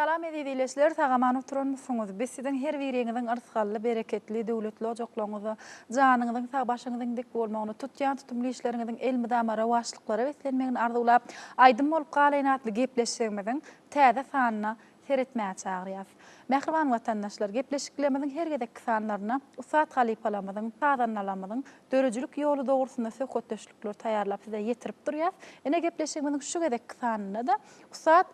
Salam eziz ildeşler sagaman oturanmysyňyz biz siziň her biriňiziň yrsgally bereketli döwletli ojaklaryňyzda janyňyzyň sag başyňyzyň dik bolmagyny tutýan tutumly işleriňiziň elmydama rowaçlyklara beslenmegini arzuwlap aýdym bolup galaýyn atly gepleşigimiziň täze sanyna seretmäge çagyrýas. Mähriban watandaşlar gepleşiklerimiziň her gezekki sanlarynda ussat halypalarymyzyň sazandalarymyzyň döredijilik ýoly dogrusynda söhbetdeşlikleri taýýarlap size ýetirip durýas. Ine gepleşigimiziň şu gezekki sanynda-da ussat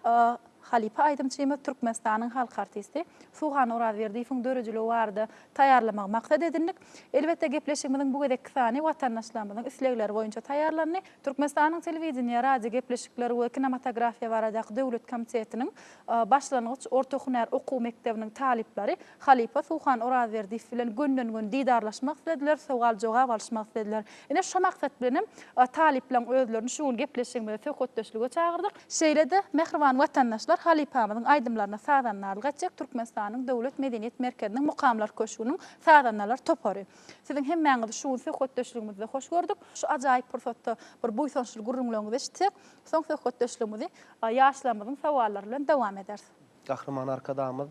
halypa aýdymçymyz Türkmenistanyň halk artisti Suhan Orazberdiýewiň döredijiligi barada taýýarlamagy maksat edindik. Elbetde gepleşigimiziň bu gezekki sany watandaşlarymyzyň islegleri boýunça taýýarlandy. Türkmenistanyň Telewideniýe, radio gepleşikleri we kinematografiýa baradaky döwlet komitetiniň başlangyç orta hünär okuw mekdebiniň talyplary halypa Suhan Orazberdiýew bilen gönden-göni didarlaşmak islediler, sowal-jogap alyşmak islediler. Ine, şo maksat bilenem talyplaryň özlerini şu gün gepleşigimize söhbetdeşlige çagyrdyk. Şeýle-de, mähriban watandaşlar halypamyzyň aýdymlaryna sazandarlyk etjek Türkmenistanyň Döwlet medeniýet merkeziniň Mukamlar köşgüniň sazandalar topary. Siziň hemmäňizi şu gün söhbetdeşligimizde hoş gördük. Şu ajaýyp pursatda bir buýsançly gürrüňleriňizi eşitsek, soň söhbetdeşligimizi ýaşlarymyzyň sowallary bilen dowam ederis. Gahryman Arkadagymyz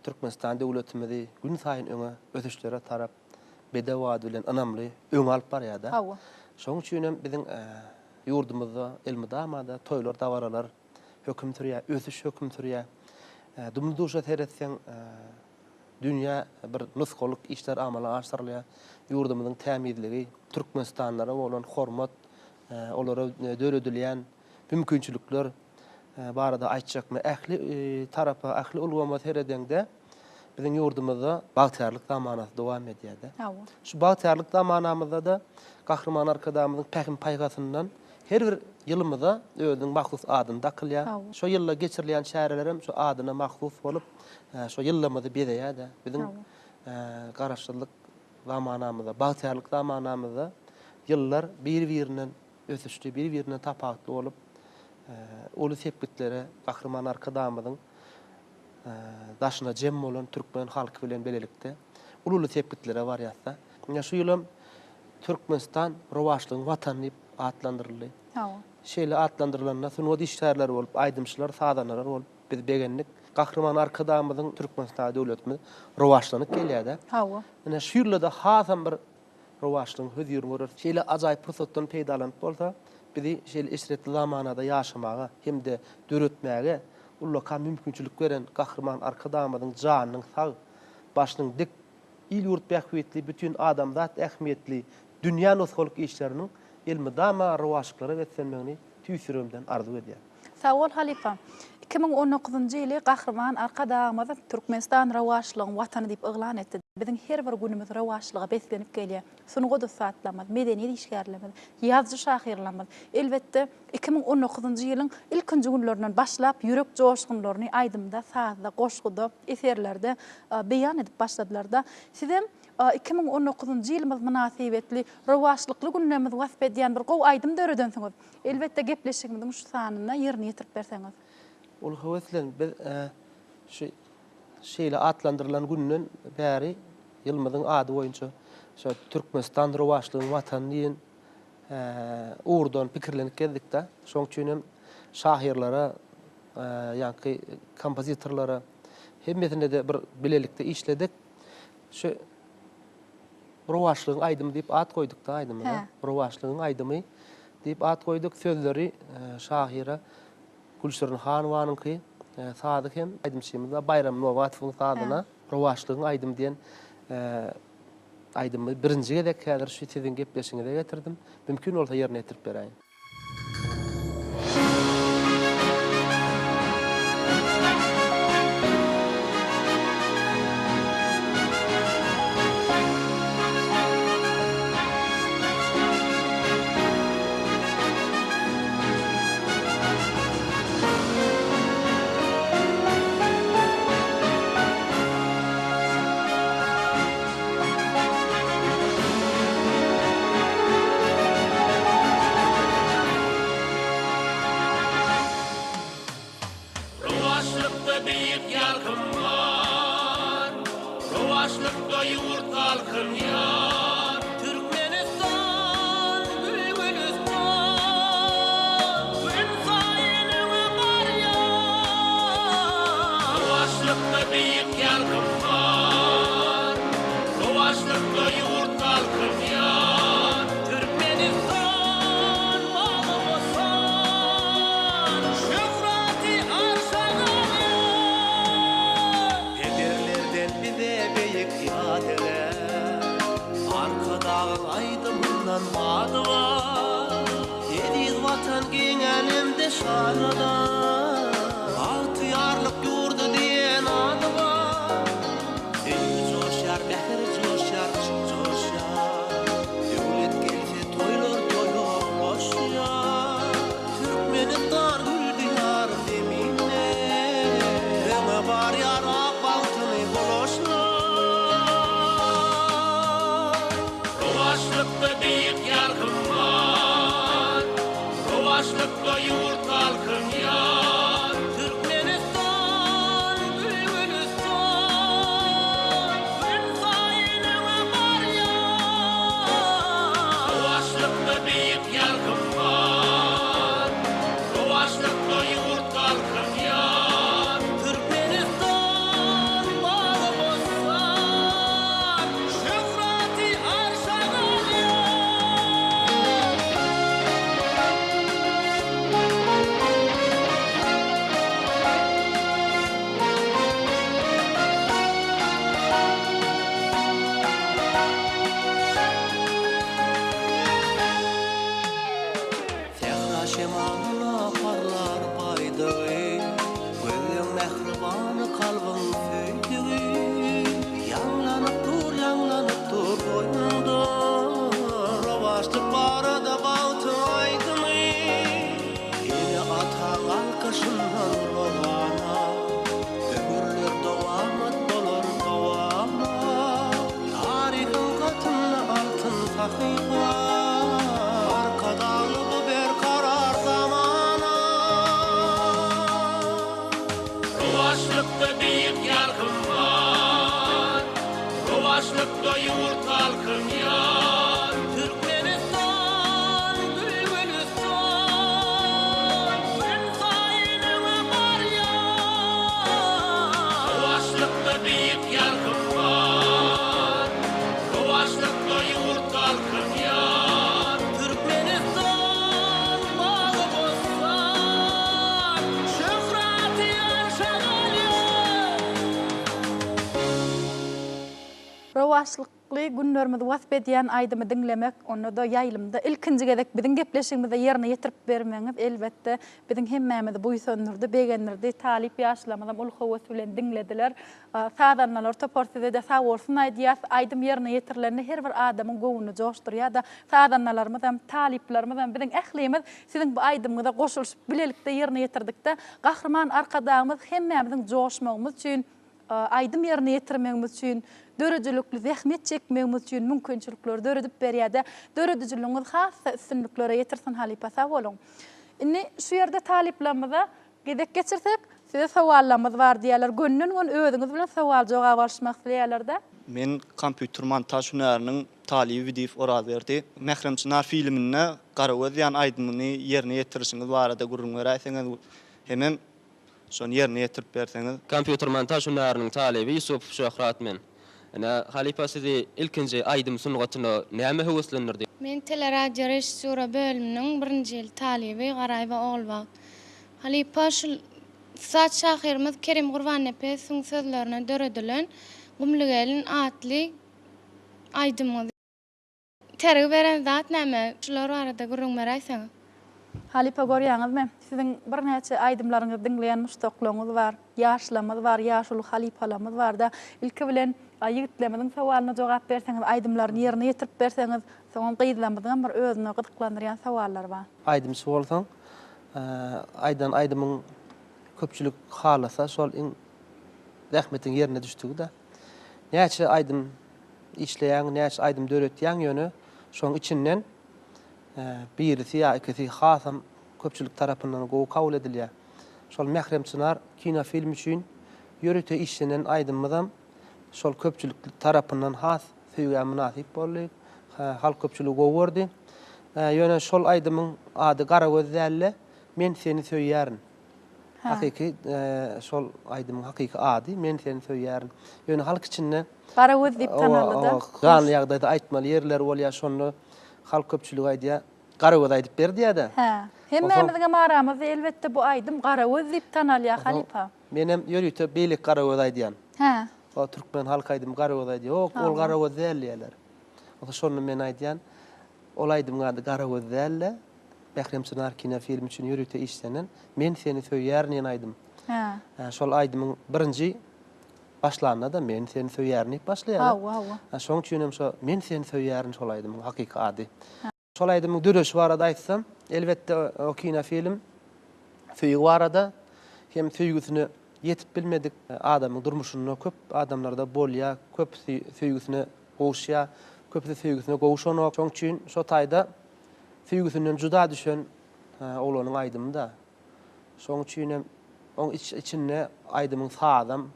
Türkmenistan döwletimizi günsaýyn öňe, ösüşlere tarap bedew ady bilen ynamly öňe alyp barýar-da. Hawa. Şonuň üçin hem biziň ýurdumyzda elmydama-da toýlar, dabaralar höküm sürýär, ösüş höküm sürýär. Dumly-duşa seretseň, dünýä bir nusgalyk işler amala aşyrylýar. Ýurdumyzyň tämizligi, türkmenistanlylara bolan hormat, olara döredilýän mümkinçilikler barada aýtjakmy, ähli tarapa, ähli ulgama seredeňde, biziň ýurdumyzda bagtyýarlyk zamanasy dowam edýär-de. Şu bagtyýarlyk zamanamyzda-da Gahryman Arkadagymyzyň pähim-paýhasyndan her bir ýylymyza özüniň mahsus adyny dakylýar. Şo ýylda geçirilýän çärelerem şo adyna mahsus bolup, şo ýylymyzy bezeýär-de. Biziň Garaşsyzlyk zamanamyzda, bagtyýarlyk zamanamyzda ýyllar bir-birinden ösüşli, bir-birinden tapawutly bolup, uly sepgitlere Gahryman Arkadagymyzyň daşyna jem bolan türkmen halky bilen bilelikde uly-uly sepgitlere barýas-da. Ine, şu ýylam Türkmenistan rowaçlygyň Watany diýip atlandyryldy. Şeýle atlandyrylanda sungat işgärleri bolup, aýdymçylar, sazandalar bolup biz begendik. Gahryman Arkadagymyzyň Türkmenistan döwletimiz rowaçlanyp gelýär-de. Ine, şu ýylda-da hasam bir rowaçlygyň hözirini göreris. Şeýle ajaýyp pursatdan peýdalanyp bolsa, bizi şeýle eşretli zamanada ýaşamaga hem-de döretmäge ullakan mümkinçilik beren Gahryman Arkadagymyzyň janynyň sag, başynyň dik, il-ýurt bähbitli, bütin adamzat ähmiýetli, dünýä nusgalyk işleriniň elmydama rowaçlyklara beslenmegini tüýs ýüregimden arzuw edýän. Sag bol halypa. 2019-njy ýyly Gahryman Arkadagymyz Türkmenistan rowaçlygyň Watany diýip yglan etdi. Biziň her bir günümiz rowaçlyga beslenip gelýär. Sungat ussatlarymyz, medeniýet işgärlerimiz, ýazyjy-şahyrlarymyz, elbetde, 2019-njy ýylyň ilkinji günlerinden başlap ýürek joşgunlaryny aýdymda, sazda, goşguda, eserlerde beýan edip başladylar-da. Sizem 2019-njy ýylymyz mynasybetli rowaçlykly günlerimizi wasp edýän bir gowy aýdym döredensiňiz. Elbetde gepleşigimiziň şu sanynda ýerine ýetirip berseňiz. Uly höwes bilen biz şu şeýle atlandyrylan günden bäri ýylymyzyň ady boýunça şu Türkmenistan rowaçlygyň Watany diýen ugurdan pikirlenip gezdik-de. Şonuň üçin hem şahyrlara, ýaňky kompozitorlara hemmesine-de bir bilelikde işledik. Şu Rowaçlygyň aýdymy diýip at goýduk-da aýdymyza. Rowaçlygyň aýdymy diýip at goýduk. Sözleri şahyra Gülşirin Hanowanyňky, sazy hem aýdymçymyz Baýram Nobatowyň sazyna Rowaçlygyň aýdymy diýen aýdymy birinji gezek häzir şu siziň gepleşigiňize getirdim. Mümkin bolsa ýerine ýetirip beräýiň. Rowaçlykda beýik ýalkym bar, Rowaçlykda ýurt galkynýar. Türkmenistan gül-gülüstan, Günsaýyn öňe barýar. nyşany-da. Bagtyýarlyk ýurdy diýen ady bar. Söýgi joşýar, mähir joşýar, yşk joşýar. Döwlet gelse toýlar toýa ulaşýar. Türkmenistan gül diýar zeminde. Öňe barýar ak bagtyny bulaşlar. Rowaçlykda beýik ýalkym bar. Rowaçlykda ýurt galkynýar. Türkmenistan gül-gülüstan, günsaýyn öňe barýar. Rowaçlykda beýik ýalkym bar. Rowaçlykda ýurt galkynýar. Türkmenistan bagy-bossan, şöhraty arşa galýar. Sähra şemalyna parlar baýdagy, Gözleň mähribany kalbyň söýdügi. Ýaňlanyp dur, ýaňlanyp dur goýnunda, Rowaçlyk barada bagtyň aýdymy. Ene-ataň alkyşyndan rowana, Ömürler dowamat bolar dowamat. Taryhyň gatynda altyn sahypa, Arkadagly bu berkarar zamana. Rowaçlykda beýik ýalkym bar, Rowaçlykda ýurt galkynýar. Türkmenistan gül-gülüstan, Günsaýyn öňe barýar. Rowaçlykda beýik ýalkym bar, Rowaçlykda ýurt galkynýar. Türkmenistan bagy-bossan, Şöhraty arşa galýar. Rowaçlykly günlerimizi wasp edýän aýdymy diňlemek, onda-da ýaýlymda ilkinji gezek biziň gepleşigimizde ýerine ýetirip bermegiňiz, elbetde, biziň hemmämizi buýsandyrdy, begendirdi. Talyp ýaşlarymyzam uly höwes bilen diňlediler. Sazandalar topary size-de sagbolsun aýdýas. Aýdym ýerine ýetirilende her bir adamyň göwnüni joşdurýar-da. Sazandalarymyzam, talyplarymyzam, biziň ählimiz siziň bu aýdymyňyza goşulyşyp bilelikde ýerine ýetirdik-de. Gahryman Arkadagymyz hemmämiziň joşmagymyz üçin, aýdym ýerine ýetirmegimiz üçin, döredijilikli zähmet çekmegimiz üçin mümkinçilikleri döredip berýär-de. Döredijiligiňiz has-da üstünliklere ýetirsin halypa sag boluň. Indi şu ýerde talyplarymyza Gezek geçirsek, size sowallarymyz bar diýýärler. Gönden-göni özüňiz bilen sowal-jogap alyşmak isleýärler-de. Men kompýuter montaž hünäriniň talyby Widiýew Orazberdi. Mährem Çynar filminde Garagöz diýen aýdymyny ýerine ýetirişiňiz barada gürrüň beräýseňiz hemem şony ýerine ýetirip berseňiz. Kompýuter montaž hünäriniň talyby Ýusupow Şöhrat men. Ine, halypa sizi ilkinji aýdym sungatyna näme höweslendirdi? Men teleradiorežissura bölüminiň birinji ýyl talyby Garaýewa Ogulbagt. Halypa şul ussat şahyrymyz Kerim Gurbannepesowyň sözlerine döredilen Gumly gelin atly aýdymyňyzy Itergi beren zat näme? Şular barada gürrüň beräýseňiz. Halypa görýäňizmi, siziň birnäçe aýdymlaryňyzy diňleýän muşdaklaryňyz bar, ýaşlarymyz bar, ýaşuly halypalarymyz barda. Ilki bilen ýigitlerimiziň sowalyna jogap berseňiz, aýdymlaryny ýerine ýetirip berseňiz, soňam gyzlarymyzyňam bir özüne gyzyklandyrýan sowallary bar. Aýdymçy bolsaň, aýdan aýdymyň köpçülik halasa şol iň zähmetiň ýerine düşdügi-dä. Näçe aýdym işleýäň, näçe aýdym döretýäň ýöne şoň içinden birisi ýa ikisi hasam köpçülik tarapyndan gowy kabul edilýär. Şol Mährem Çynar kinofilm üçin ýörite işlenen aýdymymyzam şol köpçülik tarapyndan has söýgä mynasyp boldy. Halk köpçüligi gowy gördi. Ýöne şol aýdymyň ady Garagöz dälde Men seni söýýärin. Hakyky şol aýdymyň hakyky ady Men seni söýýärin. Ýöne halk içinde Garagöz diýip tanaldy-da. Janly ýagdaýda aýtmaly ýerleri bolýar, şonda halk köpçüligi aýdýar, Garagöz aýdyp ber diýýär-de. Hä. Hemmämiziňem aramyzda elbetde bu aýdym Garagöz diýip tanalýar halypa. Menem ýörite beýleki Garagöz aýdýan. Hä. O türkmen halk aýdymy Garagöz aýdýar. Ýok, ol Garagöz däl diýýärler. Onsoň şonda men aýdýan, ol aýdymyň ady Garagöz däl-de. Mährem Çynar kinofilmi üçin ýörite işlenen Men seni söýýärin diýen aýdym. Hä. Şol aýdymyň birinji başlanda-da Men seni söýýärin diýip başlaýar. Hawa, hawa. Şonuň üçin hem şo Men seni söýýärin şol aýdymyň hakyky ady. Şol aýdymyň döreşi barada aýtsam, elbetde o kinofilm söýgi barada hem söýgüsine ýetip bilmedik adamyň durmuşynda köp adamlarda bolýar, köpüsi söýgüsine gowuşýar, köpüsi söýgüsine gowuşanok. Şoň üçin şo taýda söýgüsinden juda düşen oglanyň aýdymy-da. Şoň üçinem oň içinde aýdymyň sazam.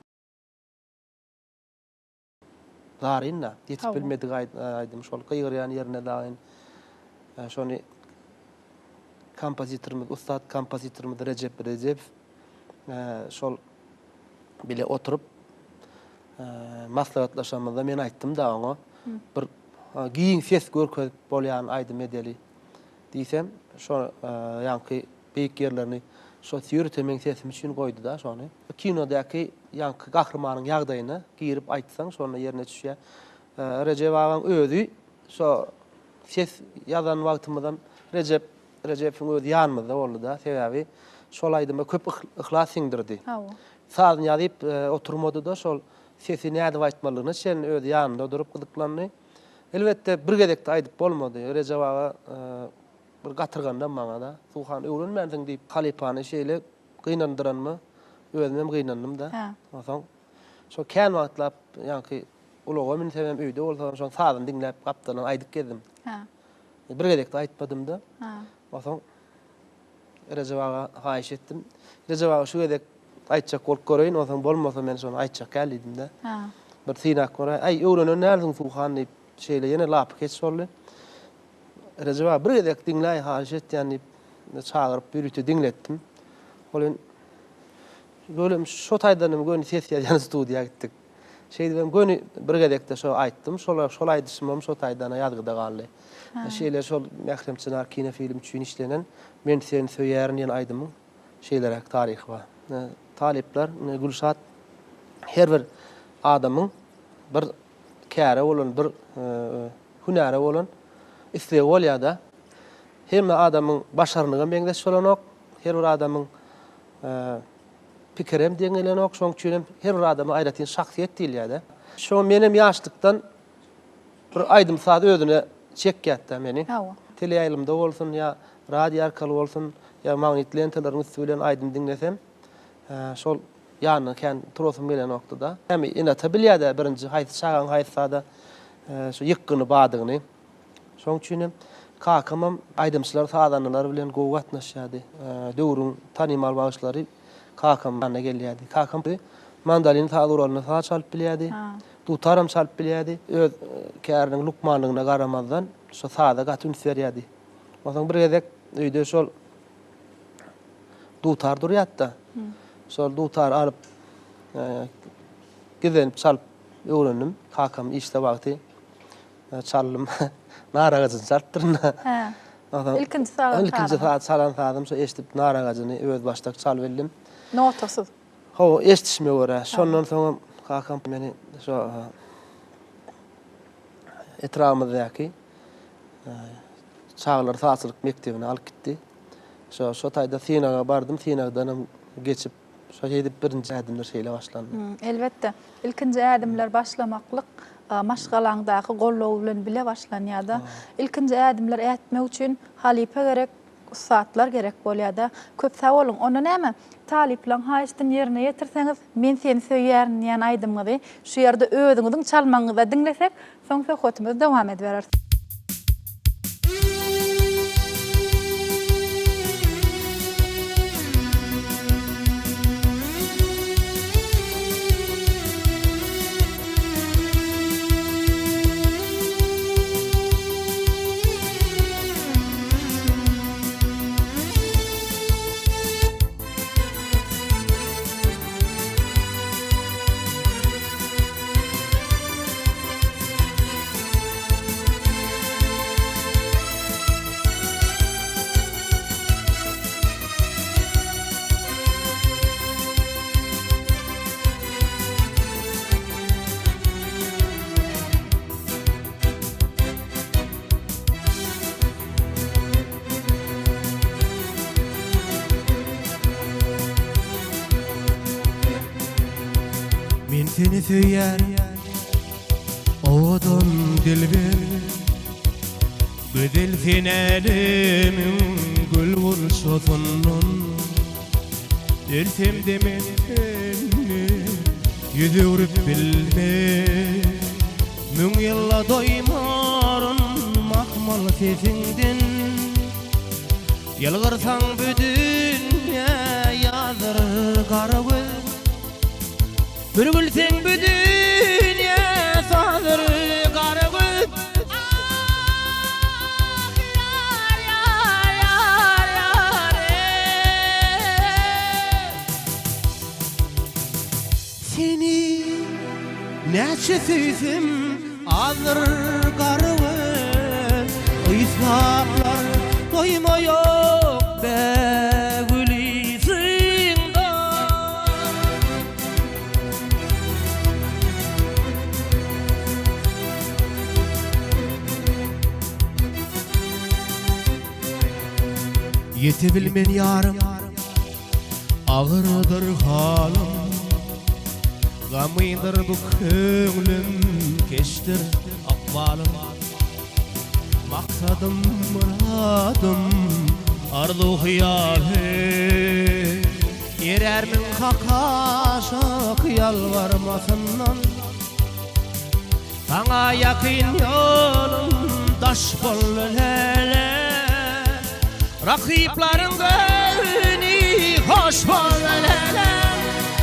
Zaryn-da, ýetip bilmedik aýdym şol gygyrýan ýerine dagyn şony kompozitorymyz, ussat kompozitorymyz Rejep Rejepow şol bile oturyp maslahatlaşanymyzda men aýtdym-da oňa bir giň ses görkezip bolýan aýdym edeli diýsem, şo ýaňky beýik ýerlerini şo ýörite meň sesim üçin goýdy-da şony. Kinodäki ýaňky gahrymanyň ýagdaýyna girip aýtsaň şonda ýerine düşýär. Rejep agaň özi şo ses ýazan wagtymyzam Rejep Rejepowyň özi ýanymyzda boldy-da. Sebäbi şol aýdyma köp yhlas siňdirdi. Sazyny ýazyp oturmady-da şol sesi nädip aýtmalydygyna çenli özi ýanymda durup gyzyklandy. Elbetde bir gezekde aýdyp bolmady. Rejep aga Bir gatyrgandam maňa-da, Suhan öwrenmänsiň diýip, halypany şeýle gynandyranyma özümem gynandym-da. Onsoň şo kän wagtlap ýaňky ulaga münsemem, öýde bolsamam şoň sazyny diňläp gapdaldan aýdyp gezdim. Bir gezek-de aýtmadym-da. Onsoň Rejep aga haýyş etdim. Rejep aga şu gezek aýtjak bolup göreýin, onsoň bolmasa men şony aýtjak däl diýdim-de. Bir synap göräý. Aý, öwrenen dälsiň Suhan diýip, şeýle ýene lapykeç boldy. Rejep aga bir gezek diňläý haýyş etýän diýip çagyryp ýörite diňletdim. Ol hem Gölem şo taýdan hem göni ses ýazýan studiýa gitdik. Şeýdibem göni bir gezekde şo aýtdym. Şol şol aýdyşymam şo taýdan ýazgyda galdy. Şeýle şol Mährem Çynar kinofilm üçin işlenen Men seni söýýärin diýen aýdymyň şeýleräk taryhy bar. Talyplar Gülşat her bir adamyň bir käre bolan bir hünäre bolan islegi bolýar-da. Hemme adamyň başarnygy meňzeş bolanok, her bir adamyň pikirem deň gelenok, şonuň üçin hem her bir adama aýratyn şahsyýet diýilýär-de. Şoňa menem ýaşlykdan bir aýdym-saz özüne çekýärdi-de meni. Teleýaýlymda bolsun ýa radio arkaly bolsun ýa magnit lentalaryň üsti bilen aýdym diňlesem, şol Ýanynda kän turasym gelenokdy-da. Hem ene-ata bilýär-dä birinji haýsy çagaň haýsy zada şu ýykgyny badygyny. Şoň üçin hem kakamam aýdymçylar, sazandalar bilen gowy gatnaşýardy. Döwrüň tanymal bagşylary kakamyň ýanyna gelýärdi. Kakam mandolin saz guralynda saz çalyp bilýärdi. Dutaram çalyp bilýärdi. Öz käriniň lukmanlygyna garamazdan, şo saza gaty üns berýärdi. Onsoň bir gezek öýde şol Dutar durýardy-da. Şol dutary alyp, gizlenip çalyp öwrendim. Kakam işde wagty çaldym. Nar agajyny çalypdyryn-da. Hä. Ilkinji sazam Ilkinji saz çalan sazym şo eşidip nar agajyny özbaşdak çalybildim. Notasyz. Hawa, eşidişime görä. Şondan soňam kakam meni şo etrabymyzdaky çagalar sazçylyk mekdebine alyp gitdi. Şo şo taýda synaga bardym, synagdanam geçip, şo şeýdip birinji ädimler şeýle başlandy. Elbetde, ilkinji ädimler başlamaklyk maşgalaňdaky goldaw bilen bile başlanýar-da. Ilkinji ädimler ätmek üçin halypa gerek, ussatlar gerek bolýar-da. Köp sag boluň. Onda näme, talyplaň haýyşdyny ýerine ýetirseňiz, Men seni söýýärin diýen aýdymyňyzy şu ýerde özüňiziň çalmagyňyzda diňlesek, soň söhbetimizi dowam edibereris. Seni söýýärin owadan dilber Gözel sen älemiň gül gurçasyndan Ölsemde men senden ýüz öwrüp bilmen Müň ýylda doýmaryn mahmal sesiňden Ýylgyrsaň bu dünýä ýazyr gara göz Bir gülseň bu dünýä sazyr gara göz Ah ýar ýar ýar ýar eý. Seni näçe söýsem azdyr garagöz Ysgaplar doýma ýok bägül ysyňda. Ýetebilmen ýarym. Agyrdyr halym, Gamydyr bu köňlüm, Keçdir ykbalym. Maksadym, myradym, Arzuw-hyýalym. Erärmiň Haka aşyk ýalbarmasyndan? Saňa ýakyn ýolum daş boldy läle Rakyplaryň göwni hoş boldy läle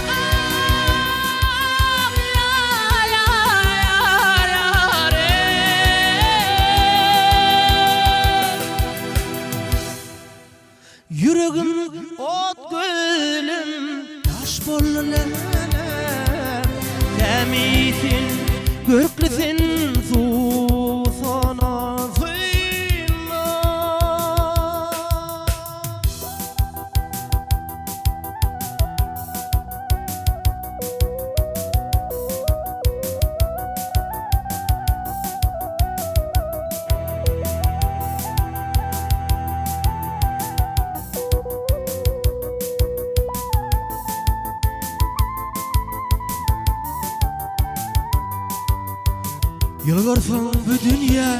Ah ýar ýar ýar eý. Ýüregim ot gölüm daş boldy läle Tämiz sen görkli sen susana synla. Ýylgyrsaň bu dünýä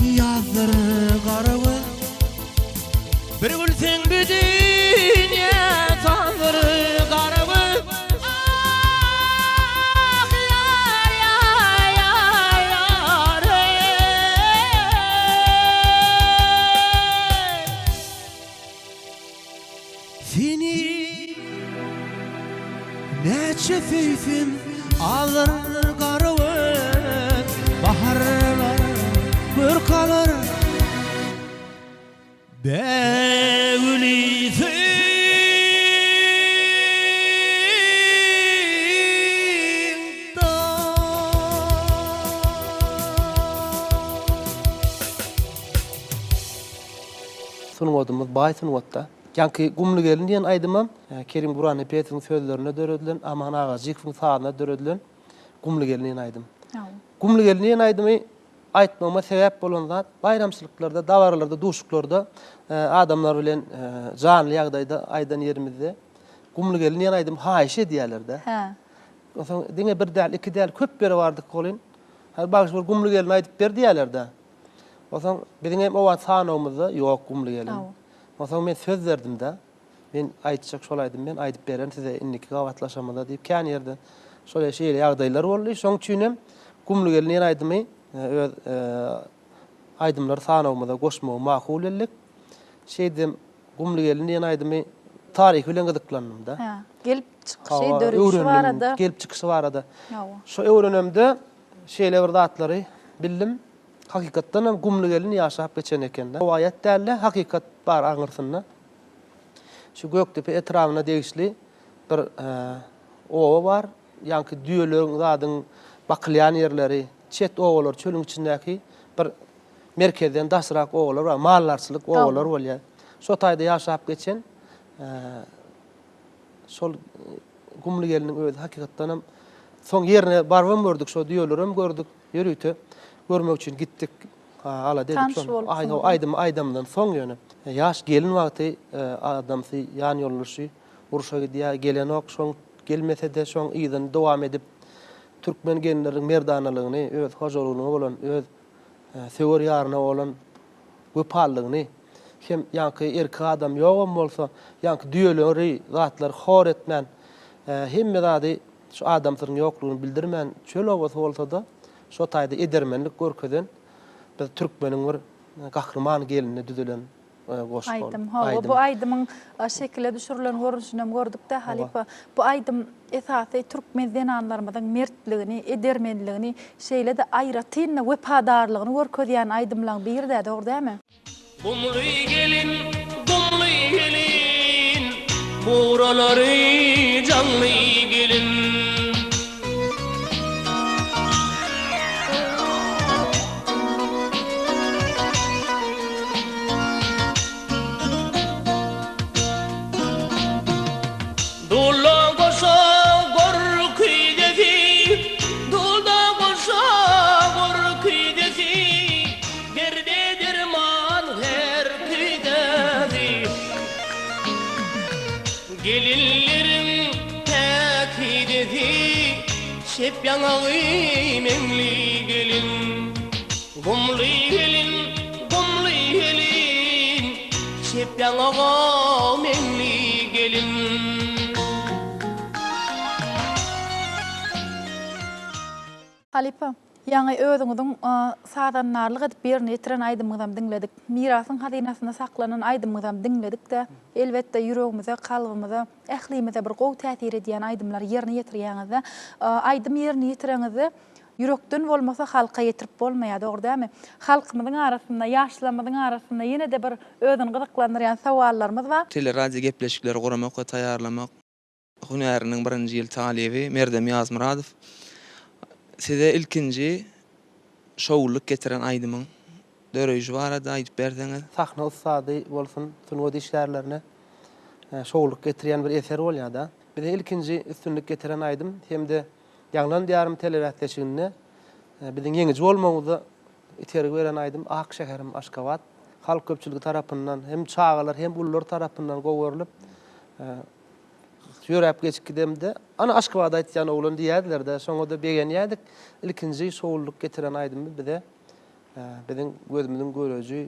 ýazdyr gara göz. Bir gülseň bu dünýä sazdyr gara göz. Ah ýar ýar ýar ýar eý. Seni näçe söýsem azdyr gara göz. Baharlar görk alar. Bägüli synda. Sungatymyz baý sungatda. Ýaňky Gumly gelin diýen aýdymam Kerim Gurbannepesowyň sözlerine döredilen, Aman Agajykowyň sazyna döredilen Gumly gelin diýen aýdym. Gumly gelin diýen aýdymy Aýtmagyma sebäp bolan zat, baýramçylyklarda, dabaralarda, duşuklarda adamlar bilen janly ýagdaýda aýdan ýerimizde Gumly gelin diýen aýdymy haýyş edýärler-de. Hä. Onsoň diňe bir däl, iki däl, köp ýere bardyk welin, Hany bagşy bir Gumly gelin aýdyp ber diýýärler-de. Onsoň biziň hem o wagt sanawymyzda ýok Gumly gelin. Onsoň men söz berdim-de. Men aýtjak şol aýdymy men aýdyp bererin size indiki gabatlaşamyzda diýip kän ýerde şol şeýle ýagdaýlar boldy. Şoň üçin hem Gumly gelin diýen aýdymy öz aýdymlar sanawymyza goşmagy makul bildik. Şeýdibem Gumly gelin diýen aýdymy taryhy bilen gyzyklandym-da. Hä, gelip çykyşy, döreýşi barada. Gelip çykyşy barada. Şo öwrenemde şeýle bir zatlary bildim. Hakykatdan hem Gumly gelin ýaşap geçen eken-de. Rowaýat däl-de, hakykat bar aňyrsynda. Şu Gökdepe etrabyna degişli bir oba bar. Ýaňky düýeleriň zadyň bakylýan ýerleri, çet obalar, çölüň içindäki bir merkezden daşrak obalar bar, maldarçylyk obalar bolýar. Şo taýda ýaşap geçen şol Gumly gelniň özi hakykatdanam soň ýerine barybam gördük, şo düýelerem gördük, ýörite görmek üçin gitdik. Alada edip Tanyş şol bolupsyňyz. aýdymy aýdamdan soň ýöne ýaş gelin wagty adamsy ýan ýoldaşy urşa gidýär, gelenok, şoň. gelmese-de şoň yzyny dowam edip türkmen gelinleriniň merdanalygyny, öz hojalygyna bolan, öz söwer ýaryna bolan wepalylygyny hem ýaňky erkek adam ýogam bolsa, ýaňky düýeleri, zatlary hor etmän, hemme zady şu adamsynyň ýoklugyny bildirmän, çöl obasy bolsa-da, şo taýda edermenlik görkezen biz türkmeniň bir gahryman gelinine düzülen goşgy ol. Aýdym, hawa, bu aýdymyň şekile düşürilen görnüşinem gördük-dä, halypa. Bu aýdym esasy türkmen zenanlarymyzyň mertligini, edermenligini, şeýle-de aýratyn-da wepadarlygyny görkezýän aýdymlaň biri-dä, dogry dälmi? Gumly gelin, gumly gelin, Bugralary jaňly gelin. Dulda goşa gorküýzesi, Dulda goşa gorküýzesi, Derde derman her küýzesi. Gelinleriň päkizesi, Çep ýaňagy meňli gelin. Gumly gelin, gumly gelin, Çep ýaňaga meňli gelin. Halypa, ýaňy özüňiziň sazandarlyk edip ýerine ýetiren aýdymyňyzam diňledik. Mirasyň hazynasynda saklanan aýdymyňyzam diňledik-de, elbetde, ýüregimize, kalbymyza, ählimize bir gowy täsir edýän aýdymlary ýerine ýetirýäňiz-de. Aýdym ýerine ýetireňizde ýürekden bolmasa halka ýetirip bolmaýar, dogry dälmi? Halkymyzyň arasynda, ýaşlarymyzyň arasynda ýene-de bir özüni gyzyklandyrýan sowallarymyz bar. Teleradio gepleşikleri guramak we taýýarlamak hünäriniň birinji ýyl talyby Merdem Ýazmyradow size ilkinji şowlulyk getiren aýdymyň döreýşi barada aýdyp berseňiz. Sahna ussady bolsun, sungat işgärlerine şowlulyk getirýän bir eser bolýar-da. Bize ilkinji üstünlik getiren aýdym hem-de Ýaňlan diýarym telebäsleşiginde biziň ýeňiji bolmagymyza itergi beren aýdym Ak şäherim Aşgabat halk köpçüligi tarapyndan hem çagalar hem ulular tarapyndan gowy görlüp, ýöräp geçip gidemde, Ana Aşgabat aýtýan oglan diýýärdiler-de, şoňa-da begenýärdik. Ilkinji şowlulyk getiren aýdymyz bize biziň gözümiziň göreji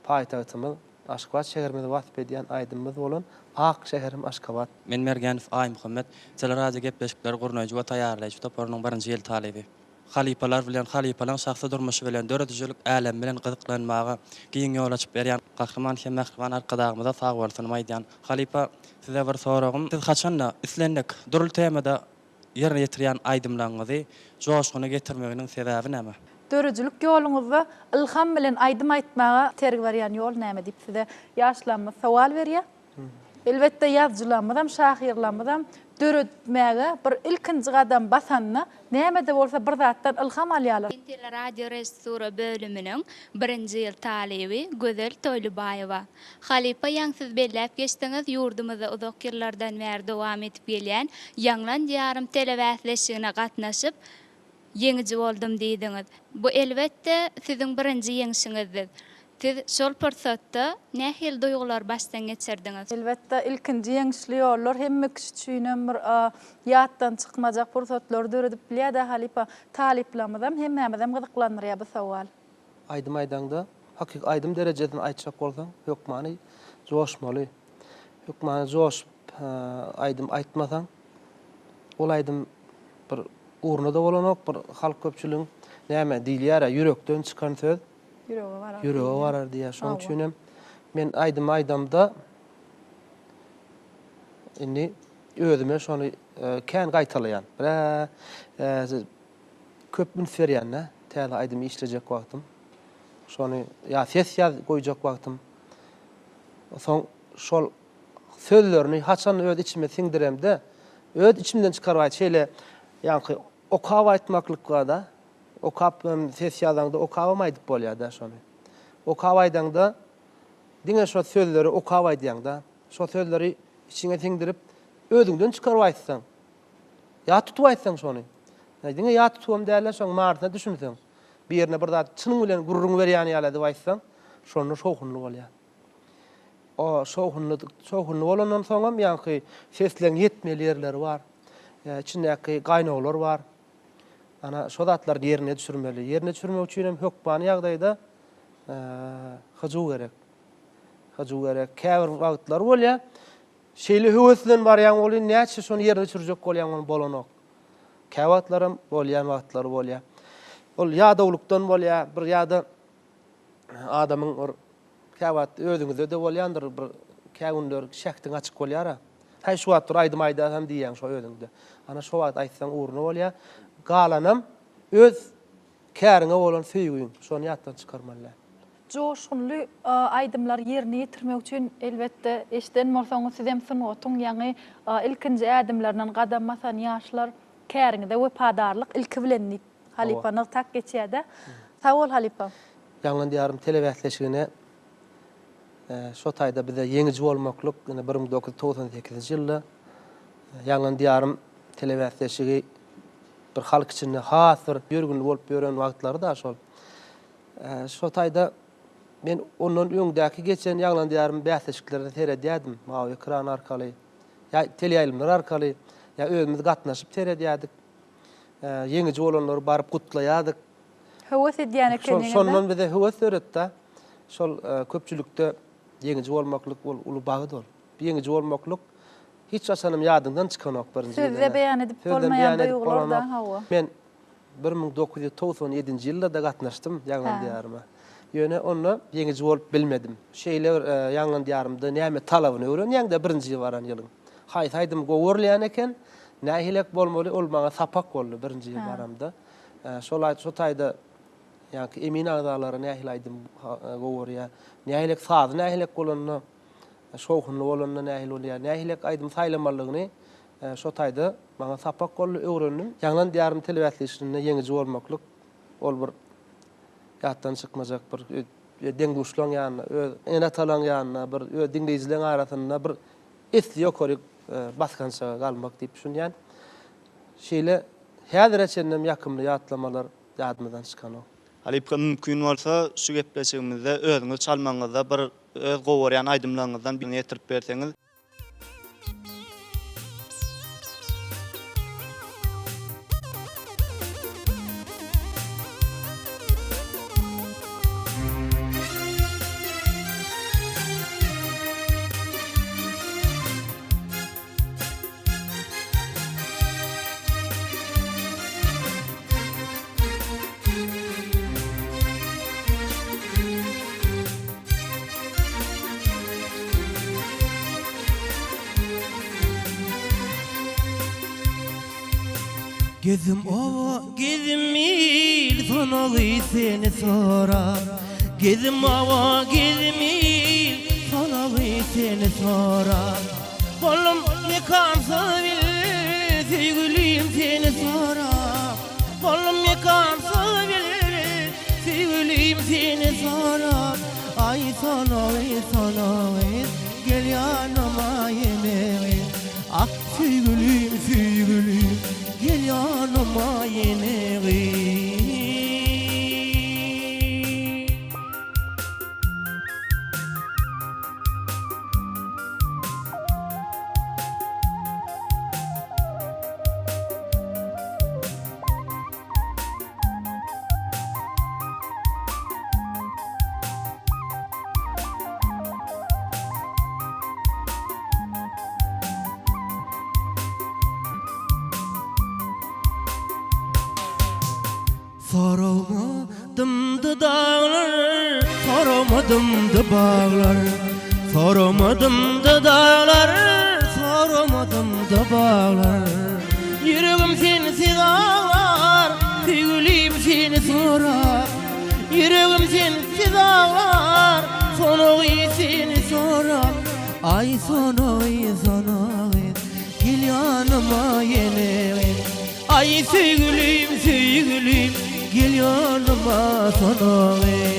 paýtagtymyz Aşgabat şäherimizi wasp edýän aýdymymyz bolan Ak şäherim Aşgabat. Men Mergenow Aýmuhammet, teleradio gepleşikleri gurnaýjy we taýýarlaýjy toparynyň birinji ýyl talyby. Halypalar bilen, halypalaň şahsy durmuşy bilen, döredijilik älemi bilen gyzyklanmaga giň ýol açyp berýän Gahryman hem mähriban Arkadagymyza sagbolsunymy aýdýan. Halypa, size bir soragym, siz haçanda islendik dürli temada ýerine ýetirýän aýdymlaryňyzy joşguna getirmeginiň sebäbi näme? Döredijilik ýoluňyzda ylham bilen aýdym aýtmaga itergi berýän ýol näme diýip size ýaşlarymyz sowal berýär. Elbetde ýazyjylarymyzam, şahyrlarymyzam döretmäge bir ilkinji gadam basanda näme-de bolsa bir zatdan ylham alýarlar. Men teleradiorežissura bölüminiň birinji ýyl talyby Gözel Toýlybaýewa. Halypa ýaň siz belläp geçdiňiz, ýurdumyzda uzak ýyllardan bäri dowam edip gelýän Ýaňlan Diýarym telebäsleşigine gatnaşyp, ýeňiji boldum diýdiňiz. Bu elbetde, siziň birinji ýeňşiňizdi. Siz şol pursatda nähili duýgulary başdan geçirdiňiz? Elbetde, ilkinji ýeňişli ýollar hemme kişi üçinem bir ýatdan çykmajak pursatlary döredip bilýär-dä halypa. Talyplarymyzam, hemmämizem gyzyklandyrýar bu sowal. Aýdym aýdaňda, hakyky aýdym derejesinde aýtjak bolsaň, hökmany joşmaly. Hökmany joşup aýdym aýtmasaň, ol aýdym bir ugruna-da bolanok, bir halk köpçüligiň näme diýilýär-ä, ýürekden çykan söz Ýürege barar. Ýürege barar diýýär. Şonuň üçin hem men aýdym aýdamda indi özüme şony kän gaýtalaýan. Bir köp üns berýän-de, täze aýdym işlejek wagtym. Şony ýa ses ýaz goýjak wagtym. Soň şol sözlerini haçan öz içime siňdiremde, öz içimden çykaryp aýt, şeýle ýaňky okap aýtmaklyk bar-da. Okap hem ses ýazaňda okabam aýdyp bolýar-da şony. Okap aýdaňda diňe şo sözleri okap aýdýaň-da. Şo sözleri içiňe siňdirip, özüňden çykaryp aýtsaň, ýat tutup aýtsaň şony. Diňe ýat tutubam däl-de, şoň manysyna düşünseň, birine bir zat çynyň bilen gürrüň berýän ýaly edip aýtsaň, şonda şowhunly bolýar. O şowhunly, şowhunly bolandan soňam ýaňky sesleň ýetmeli ýerleri bar. Içindäki gaýnawlar bar. Ana, şo zatlary ýerine düşürmeli. Ýerine düşürmek üçin hem hökmany ýagdaýda hyjuw gerek. Hyjuw gerek. Käbir wagtlar bolýar, şeýle höwes bilen barýaň welin, näçe şony ýerine düşürjek bolýaň, ony bolanok. Käwagtlaram bolýan wagtlary bolýar. Ol ýadawlykdan bolýar, bir ýa-da adamyň bir käwagt özüňizde-de bolýandyr, bir kä günler şähdiň açyk bolýar-a. Häý, şu wagt bir aýdym aýdaýsam diýýäň şo özüňde. Ana, şo wagt aýtsaň ugruna bolýar. Galanam öz käriňe bolan söýgüň, şony ýatdan çykarmaly däl. Joşgunly aýdymlary ýerine ýetirmek üçin, elbetde, eşiden bolsaňyz, sizem sungatyň ýaňy ilkinji ädimlerinden gadam basan ýaşlar, käriňize wepadarlyk ilki bilen diýip, halypa nygtap geçýär-de. Sag bol, halypa. Ýaňlan diýarym telebäsleşigine şo taýda bize ýeňiji bolmaklyk ine 1998-nji ýylda Ýaňlan diýarym telebäsleşigi bir halk içinde has bir ýörgünli bolup ýören wagtlary-da şol. Şo taýda men ondan öňdäki geçen Ýaňlan diýarym bäsleşiklerine seredýärdim, mawy ekran arkaly, ýa teleýaýlymlar arkaly, ýa özümiz gatnaşyp seredýärdik. Ýeňiji bolanlary baryp gutlaýardyk. Höwes edýän ekeniňiz-dä? Şondan bize höwes döretdi-de. Şol köpçülikde ýeňiji bolmaklyk ol uly bagt ol. Ýeňiji bolmaklyk hiç haçanam ýadyňdan çykanok birinji Sözde beýan edip bolmaýan duýgular-da, hawa. Men 1997-nji ýylda-da gatnaşdym Ýaňlan diýaryma. Ýöne onda ýeňiji bolup bilmedim. Şeýle bir Ýaňlan diýarymda näme talabyny öwrenýäň-dä birinji baran ýylyň. Haýsy aýdym gowy görülýän eken, nähilek bolmaly ol maňa sapak boldy birinji ýyl baramda. Şol şo taýda ýaňky emin agzalary nähili aýdym gowy görýär, nähilek sazy nähilek bolanda, şowhunly bolanda nähili bolýar, nähilek aýdym saýlamalydygyny şo taýda maňa sapak boldy, öwrendim. Ýaňlan diýarym telebäsleşiginde ýeňiji bolmaklyk ol bir ýatdan çykmajak bir deň-duşlaň ýanynda, öz ene-atalaň ýanynda, bir öz diňleýjileň arasynda bir esli ýokaryk basgançaga galmak diýip düşünýän. Şeýle häzire çenlem ýakymly ýatlamalar ýadymyzdan çykanok. Halypa mümkin bolsa şu gepleşigimizde özüňiz çalmagyňyzda bir öz gowy görýän aýdymlaryňyzdan birini ýetirip berseňiz. Gezim oba, gezim il, sonagy seni sorap. Gezim oba, gezim il, sonagy seni sorap. Boldum mekansyz bil, söýgülim seni sorap. Boldum mekansyz bil, söýgülim seni sorap. Aý sonagy, sonagy, gel ýanyma ýene gyz. Ah söýgülim, söýgülim, gel ýanyma ýene gyz. Soragma dymdy daglar, soragma dymdy baglar. Soragma dymdy daglar, soragma dymdy baglar. Ýüregim sensiz aglar, söýgülim seni sorap. Ýüregim sensiz aglar, sonagy seni sorap. Aý sonagy, sonagy, gel ýanyma ýene. Aý söýgülim söýgülim gel ýanyma sonagy.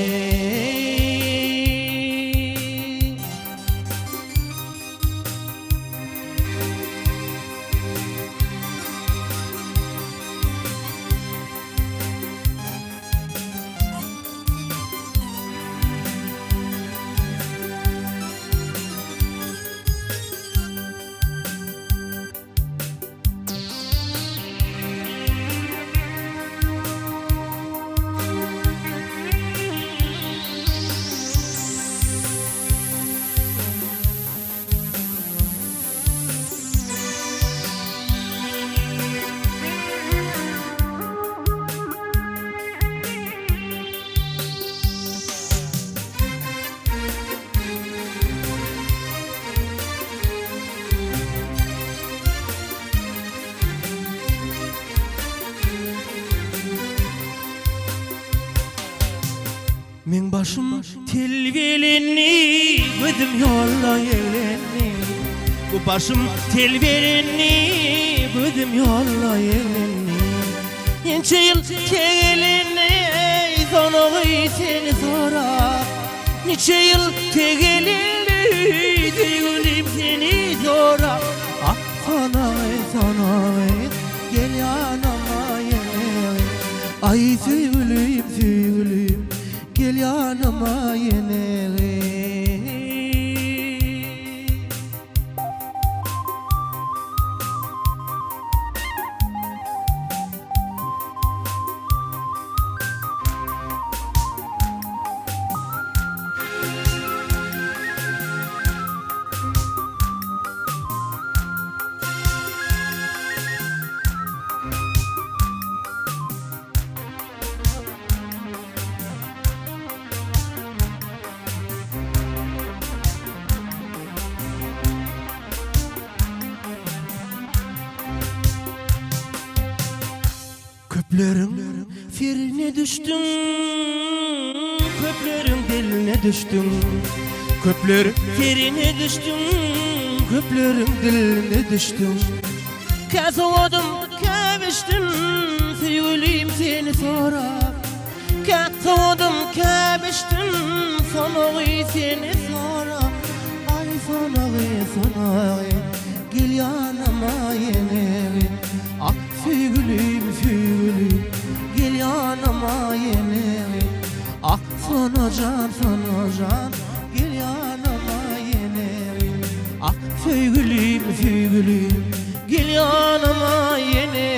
Bu başym telbelendi, gözüm ýolda eglendi. Bu başym telbelendi, gözüm ýolda eglendi. Ençe ýyl tegelendi, sonagy seni sorap. Niçe ýyl tegelendi, söýgülim seni sorap. Ah sonagy, sonagy, gel ýanyma ýene. Aý söýgülim, söýgülim, Gel ýanyma ýene. Köpleriň serine düşdüň, köpleriň diline düşdüň. Köpleriň serine düşdüň, köpleriň diline düşdüň. Kä sowadym, kä bişdim, söýgülim seni sorap. Kä sowadym, kä bişdim, sonagy seni sorap. Aý sonagy, sonagy, gel ýanyma ýene. Ah söýgülim, söýgülim, gel ýanyma ýene. Ah sonajan, sonajan, gel ýanyma ýene. Ah söýgülim, söýgülim, gel ýanyma ýene.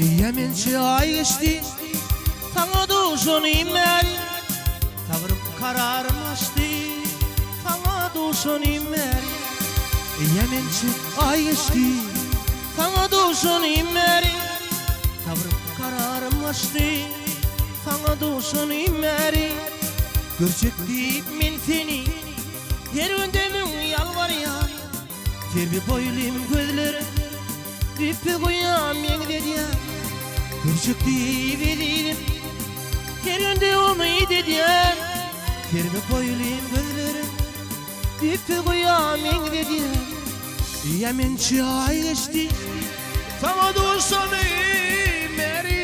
Eýýäm ençe aý geçdi, saňa duşanym bäri. Sabrym kararym aşdy, saňa duşanym bäri. Eýýäm ençe aý geçdi, saňa duşanym bäri. Sabrym kararym aşdy, saňa duşanym bäri. Görjek diýip men seni her günde müň ýalbarýan. Serwi boýlym gözleri Düýpli guýa meňzedýär Görjek diýip ezizim Her günde umyt edýän Serwi boýlym gözleri Düýpli guýa meňzedýär Ýa mençe aý geçdi Saňa duşany bäri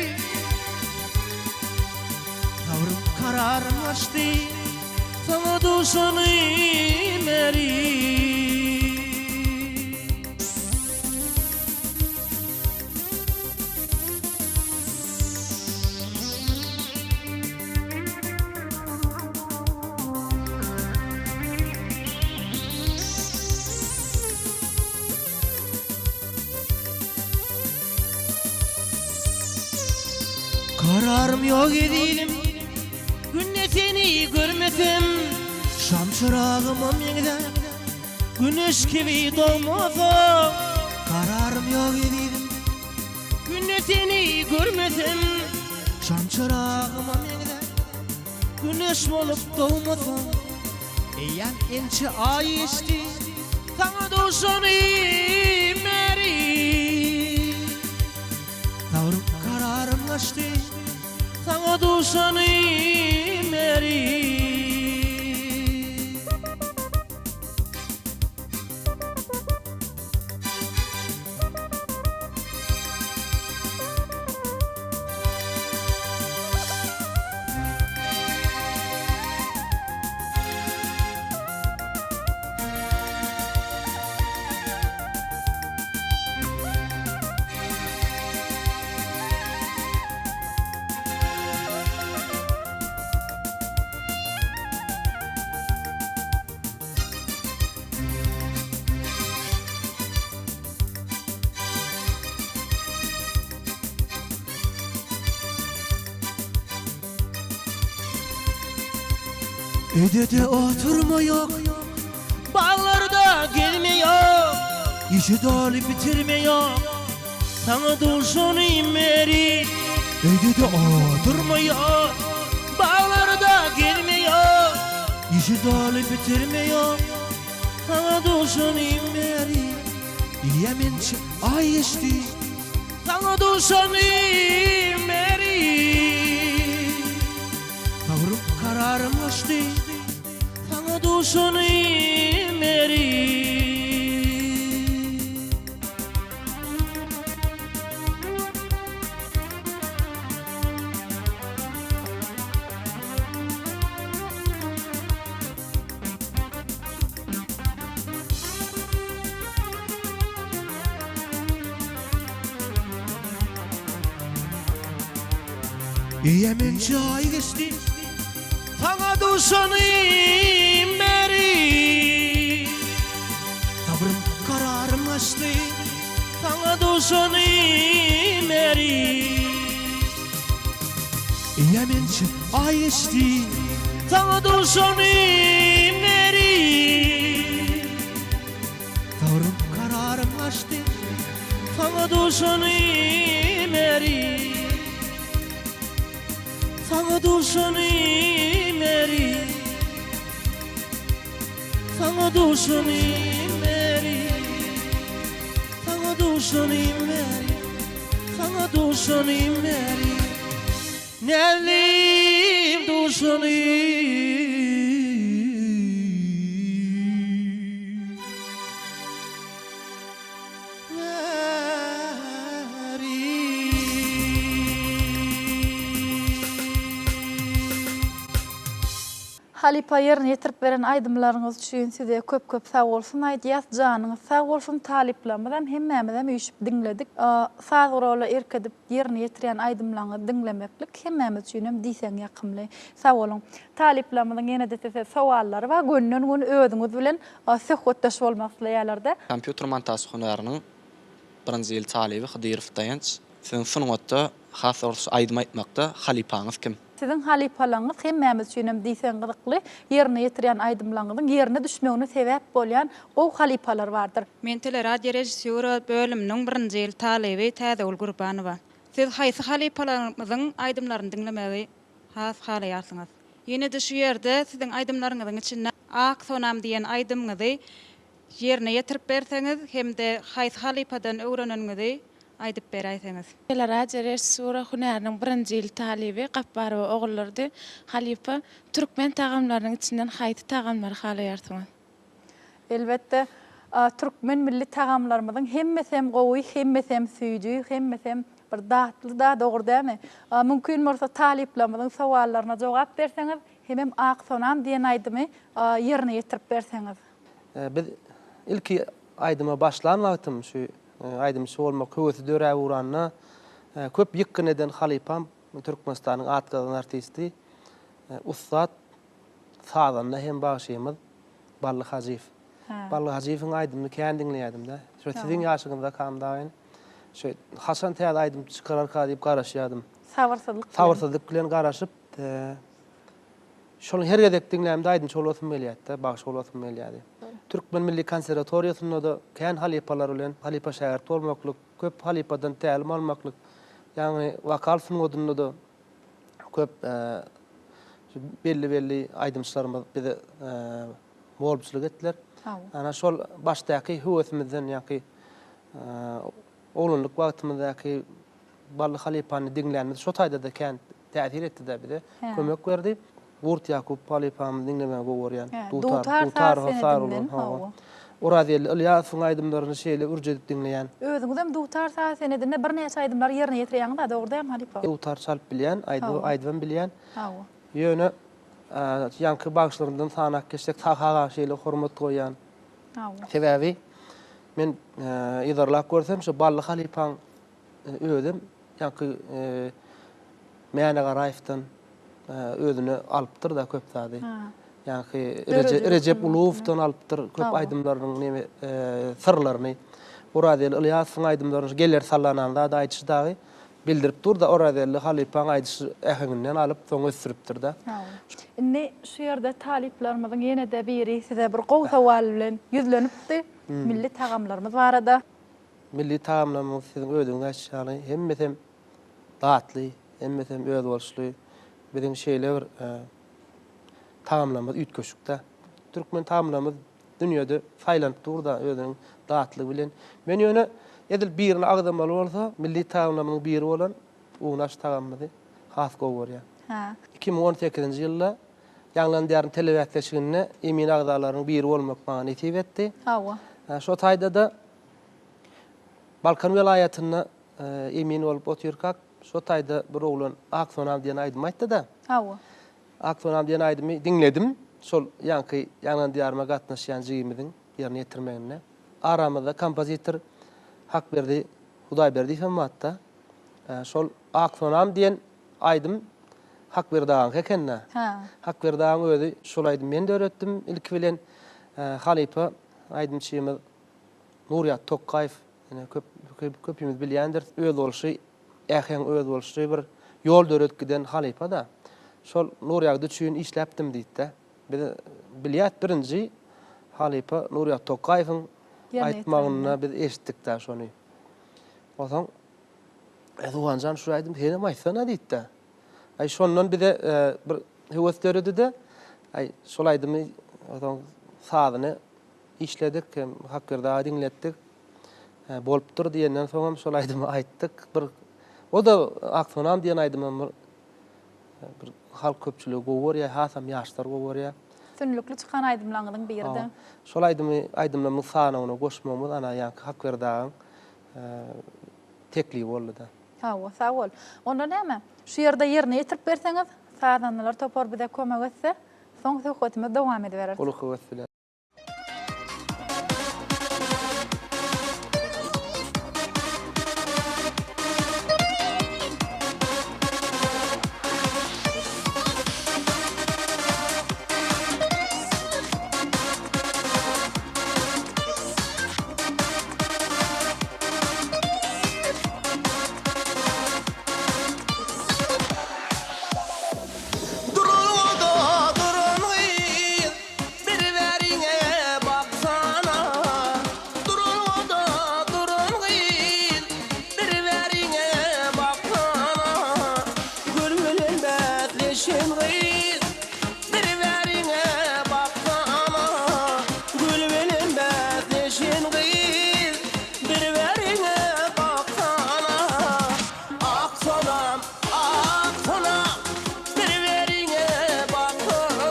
Sabrym kararym gaçdy Saňa duşany bäri. Kararym ýok ezizim, Günde seni görmesem, Şam çyragyma meňzäp, Güneş kibi dogmasam. Kararym ýok ezizim, Günde seni görmesem, Şam çyragyma meňzäp, Güneş bolup dogmasam. Eýýäm ençe aý geçdi, Saňa duşanym bäri. Sabrym kararym gaçdy, Saňa duşanym bäri. Öýde-de oturma ýok, Baglarda gezme ýok, Işi doly bitirme ýok, Saňa duşanym beri. Öýde-de oturma ýok, Baglarda gezme ýok, Işi doly bitirme ýok, Saňa duşanym beri. Eýýäm ençe aý geçdi. Saňa duşanym beri. Sabrym kararym gaçdy. Saňa duşanym beri. Eýýäm ençe aý geçdi Saňa duşanym bäri Sabrym kararym gaçdy Saňa duşanym bäri Eýýäm ençe aý geçdi Saňa duşanym bäri Sabrym kararym gaçdy Saňa duşanym bäri Saňa duşanym bäri Saňa duşanym bäri Saňa duşanym bäri Saňa duşanym bäri Näzlim duşanym. Halypa ýerine ýetirip beren aýdymlaryňyz üçin size köp köp sag bolsun aýdýas janyňyz sag bolsun talyplarymyzam hemmämizem üýşüp diňledik saz gurala erk edip ýerine ýetirýän aýdymlaryňyzy diňlemeklik hemmämiz üçinem diýseň ýakymly sag boluň talyplarymyzyň ýenede size sowallary bar gönden göni özüňiz bilen söhbetdeş bolmak isleýärlerde. Kompýuter montaž hünäriniň birinji ýyl talyby Hydyrow Daýanç. Siziň sungatda, has dogrusy aýdym aýtmakda halypaňyz kim? Siziň halypalaryňyz hemmämiz üçinem diýseň gyzykly, ýerine ýetirýän aýdymlaryňyzyň ýerine düşmegine sebäp bolýan gowy halypalar bardyr. Men teleradiorežissýura bölüminiň birinji ýyl talyby Täzegül Gurbanowa. Siz haýsy halypalarymyzyň aýdymlaryny diňlemegi has halaýarsyňyz? Ýene-de şu ýerde siziň aýdymlaryňyzyň içinde Ak sonam diýen aýdymyňyzy Ýerine ýetirip berseňiz hem-de haýsy halypadan öwreneniňizi aýdyp beräýseňiz. Teleradiorežissura hünäriniň birinji ýyl talyby Gapbarowa Oguldurdy halypa, türkmen tagamlarynyň içinden haýsy tagamlary halaýarsyňyz? Elbetde, türkmen milli tagamlarymyzyň hemmesem gowy, hemmesem süýji, hemmesem bir datly-da, dogry dälmi? Mümkin bolsa talyplarymyzyň sowallaryna jogap berseňiz, hemem Ak sonam diýen aýdymy ýerine ýetirip berseňiz. Biz ilki aýdyma başlan wagtym şu aýdymçy bolmak höwesi döräp ugranda köp ýykgyn eden halypam Türkmenistanyň at gazanan artisti, ussat sazanda hem bagşymyz Bally Hajyýew. Bally Hajyýewiň aýdymyny kän diňleýärdim-de. Şo siziň ýaşyňyzdakam dagy şo haçan täze aýdym çykararka diýip garaşýardym. Sabyrsyzlyk bilen. Sabyrsyzlyk bilen garaşyp, Şony her gezek diňlämde aýdymçy bolasym gelýärdi-de, bagşy bolasym gelýärdi. Türkmen milli konserwatoriýasynda-da kän halypalar bilen halypa-şägirt bolmaklyk, köp halypadan tälim almaklyk, ýagny wokal sungatynda-da köp belli-belli aýdymçylarymyz bize mugallymçylyk etdiler. Ana şol başdaky höwesimizden ýaňky oglanlyk wagtymyzdaky Bally halypany diňlänimiz şo taýda-da kän täsir etdi-de bize, kömek berdi. Gurt Ýakup halypamyzy diňlemegi gowy görýän. Dutar, dutar saz senedinden, hawa. Orazgeldi Ylýasowyň aýdymlaryny şeýle ürç edip diňleýän. Özüňizem dutar saz senedinde birnäçe aýdymlary ýerine ýetirýäňiz-a, dogry dälmi halypa? Dutar çalyp bilýän, aýdybam bilýän. Hawa. Ýöne ýaňky bagşylarymyzdan sanap geçsek, Sahy aga şeýle hormat goýýan. Hawa. Sebäbi men yzarlap görsem, şu Bally halypaň Özem ýaňky Mäne Garaýewden özüne alypdyr-da köp zady. Ýaňky Rejep Ulowdan alypdyr köp aýdymlarynyň neme syrlaryny. Orazgeldi Ylýasowyň aýdymlaryny Geler sallanan zady aýdyşy dagy bildirip dur-da Orazgeldi halypaň aýdyş äheňinden alyp soň ösdüripdir-de. Indi şu ýerde talyplarymyzyň ýene-de biri size bir gowy sowal bilen ýüzlenipdi. Milli tagamlarymyz barada. Milli tagamlarymyz siziň özüňiz aýdyş ýaly hemmesem datly, hemmesem özboluşly. Biziň şeýle bir tagamlarymyz üýtgeşik-dä. Türkmen tagamlarymyz dünýede saýlanyp dur-da özüniň datlygy bilen. Men ýöne edil birini agzamaly bolsa, milli tagamlarymyzyň biri bolan unaş tagamymyzy has gowy görýän. Hä. 2018-nji ýylda Ýaňlan diýarym telebäsleşiginde emin agzalarynyň biri bolmak maňa nesip etdi. Hawa. Şo taýda-da Balkan welaýatynda emin bolup otyrkak, şo taýda bir oglan Ak sonam diýen aýdymy aýtdy-da. Hawa. Ak sonam diýen aýdymy diňledim. Şol ýaňky Ýaňlan diýaryma gatnaşýan jigimiziň ýerine ýetirmeginde. Aramyzda kompozitor Hakberdi Hudaýberdiýew hem bardy-da. Şol Ak sonam diýen aýdym Hakberdi agaňky eken-dä. Hakberdi agaň özi şol aýdymy men döretdim. Ilki bilen halypa aýdymçymyz Nurýat Tokgaýew, ine köp köpimiz bilýändiris, özboluşly äheň, özboluşly bir ýol döredip giden halypa-da. Şol Nurýagdy üçin işläpdim diýdi-de. Biz bilýäs birinji halypa Nurýagdy Tokgaýewiň aýtmagynda biz eşitdik-dä şony. Onsoň Suhanjan şu aýdymy senem aýtsana diýdi-de. Aý şondan bize bir höwes döredi-de, aý şol aýdymy onsoň sazyny işledik hem Hakberdi aga diňletdik. Bolupdyr diýenden soňam şol aýdymy aýtdyk. Bir o-da Aksonam diýen aýdymam bir bir halk köpçüligi gowy görýär, hasam ýaşlar gowy görýär. Üstünlikli çykan aýdymlaryňyzyň biri-de. Şol aýdymy aýdymlarymyň sanawyna goşmagymyz ana ýaňky Hakberdi agaň teklibi boldy-da. Hawa, sag bol. Onda näme, şu ýerde ýerine ýetirip berseňiz, sazandalar topary bize kömek etse, soň söhbetimizi dowam edibereris. Uly höwes bilen. Duralgada duran gyz, bir bäriňe baksana. Duralgada duran gyz, bir bäriňe baksana. Gül bilen bäsleşen gyz, bir bäriňe baksana. Gül bilen bäsleşen gyz, bir bäriňe baksana. Ak sonam, ak sonam, bir bäriňe baksana.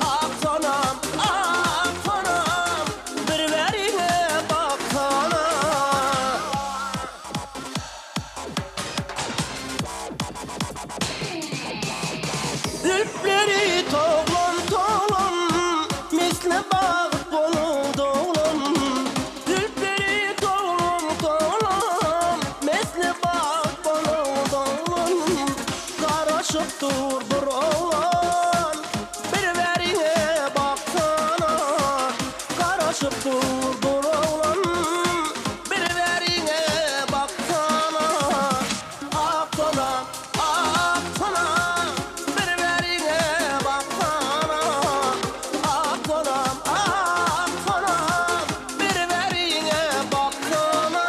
Ak sonam, ak sonam, bir bäriňe baksana. Zülpleri toglam-toglam, misli bagt bolup doglan. Zülpleri toglam-toglam, misli bagt bolup doglan. Garaşyp dur bir oglan, bir bäriňe baksana. Garaşyp dur bir oglan, bir bäriňe baksana. Ak sona, ak sona, bir bäriňe baksana. Ak sona, ak sona, bir bäriňe baksana.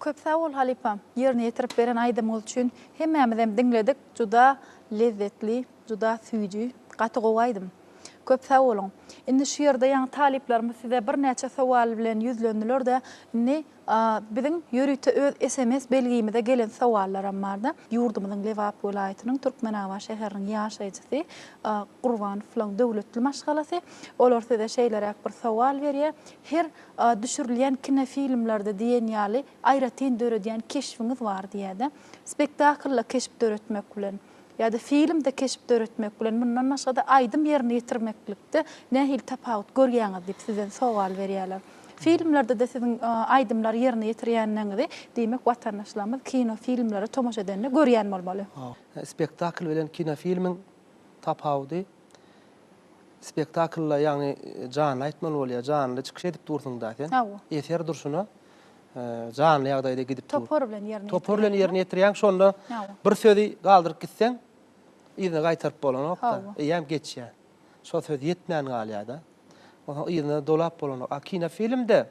Köp sag bol halypa, ýerine ýetirip beren aýdymyňyz üçin hemmämizem diňledik, juda lezzetli, juda süýji, gaty gowy aýdym. Köp sag boluň. Indi şu ýerde ýaňy talyplarymyz size birnäçe sowal bilen ýüzlendiler-de, indi biziň ýörite öz sms belgimize gelen sowallaram bar-da. Ýurdumyzyň Lebap welaýatynyň Türkmenabat şäheriniň ýaşaýjysy Gurbanowlaryň döwletli maşgalasy. Olar size şeýleräk bir sowal berýär. Her düşürilýän kinofilmlerde diýen ýaly aýratyn döredýän keşbiňiz bar diýýär-de. Spektaklda keşp döretmek bilen ýa-da filmde keşp döretmek bilen mundan başga-da aýdym ýerine ýetirmeklikde nähili tapawut görýäňiz diýip sizden sowal berýärler. Filmlerde-de siziň aýdymlary ýerine ýetirýänligiňizi diýmek watandaşlarymyz kino filmlere tomaşa edende görýän bolmaly. Spektakl bilen kinofilmiň tapawudy Spektaklda ýagny janly aýtmaly bolýar, janly çykyş edip dursuň-da sen. Hawa. Eser durşuna janly ýagdaýda gidip dur. Topar bilen ýerine Topar bilen ýerine ýetirýäň, şonda bir sözi galdyryp gitseň, yzyna gaýtaryp bolanok-da. Hawa. Eýýäm geçýär. Şo söz ýetmän galýar-da. Onsoň yzyna dolap bolanok. A kinofilmde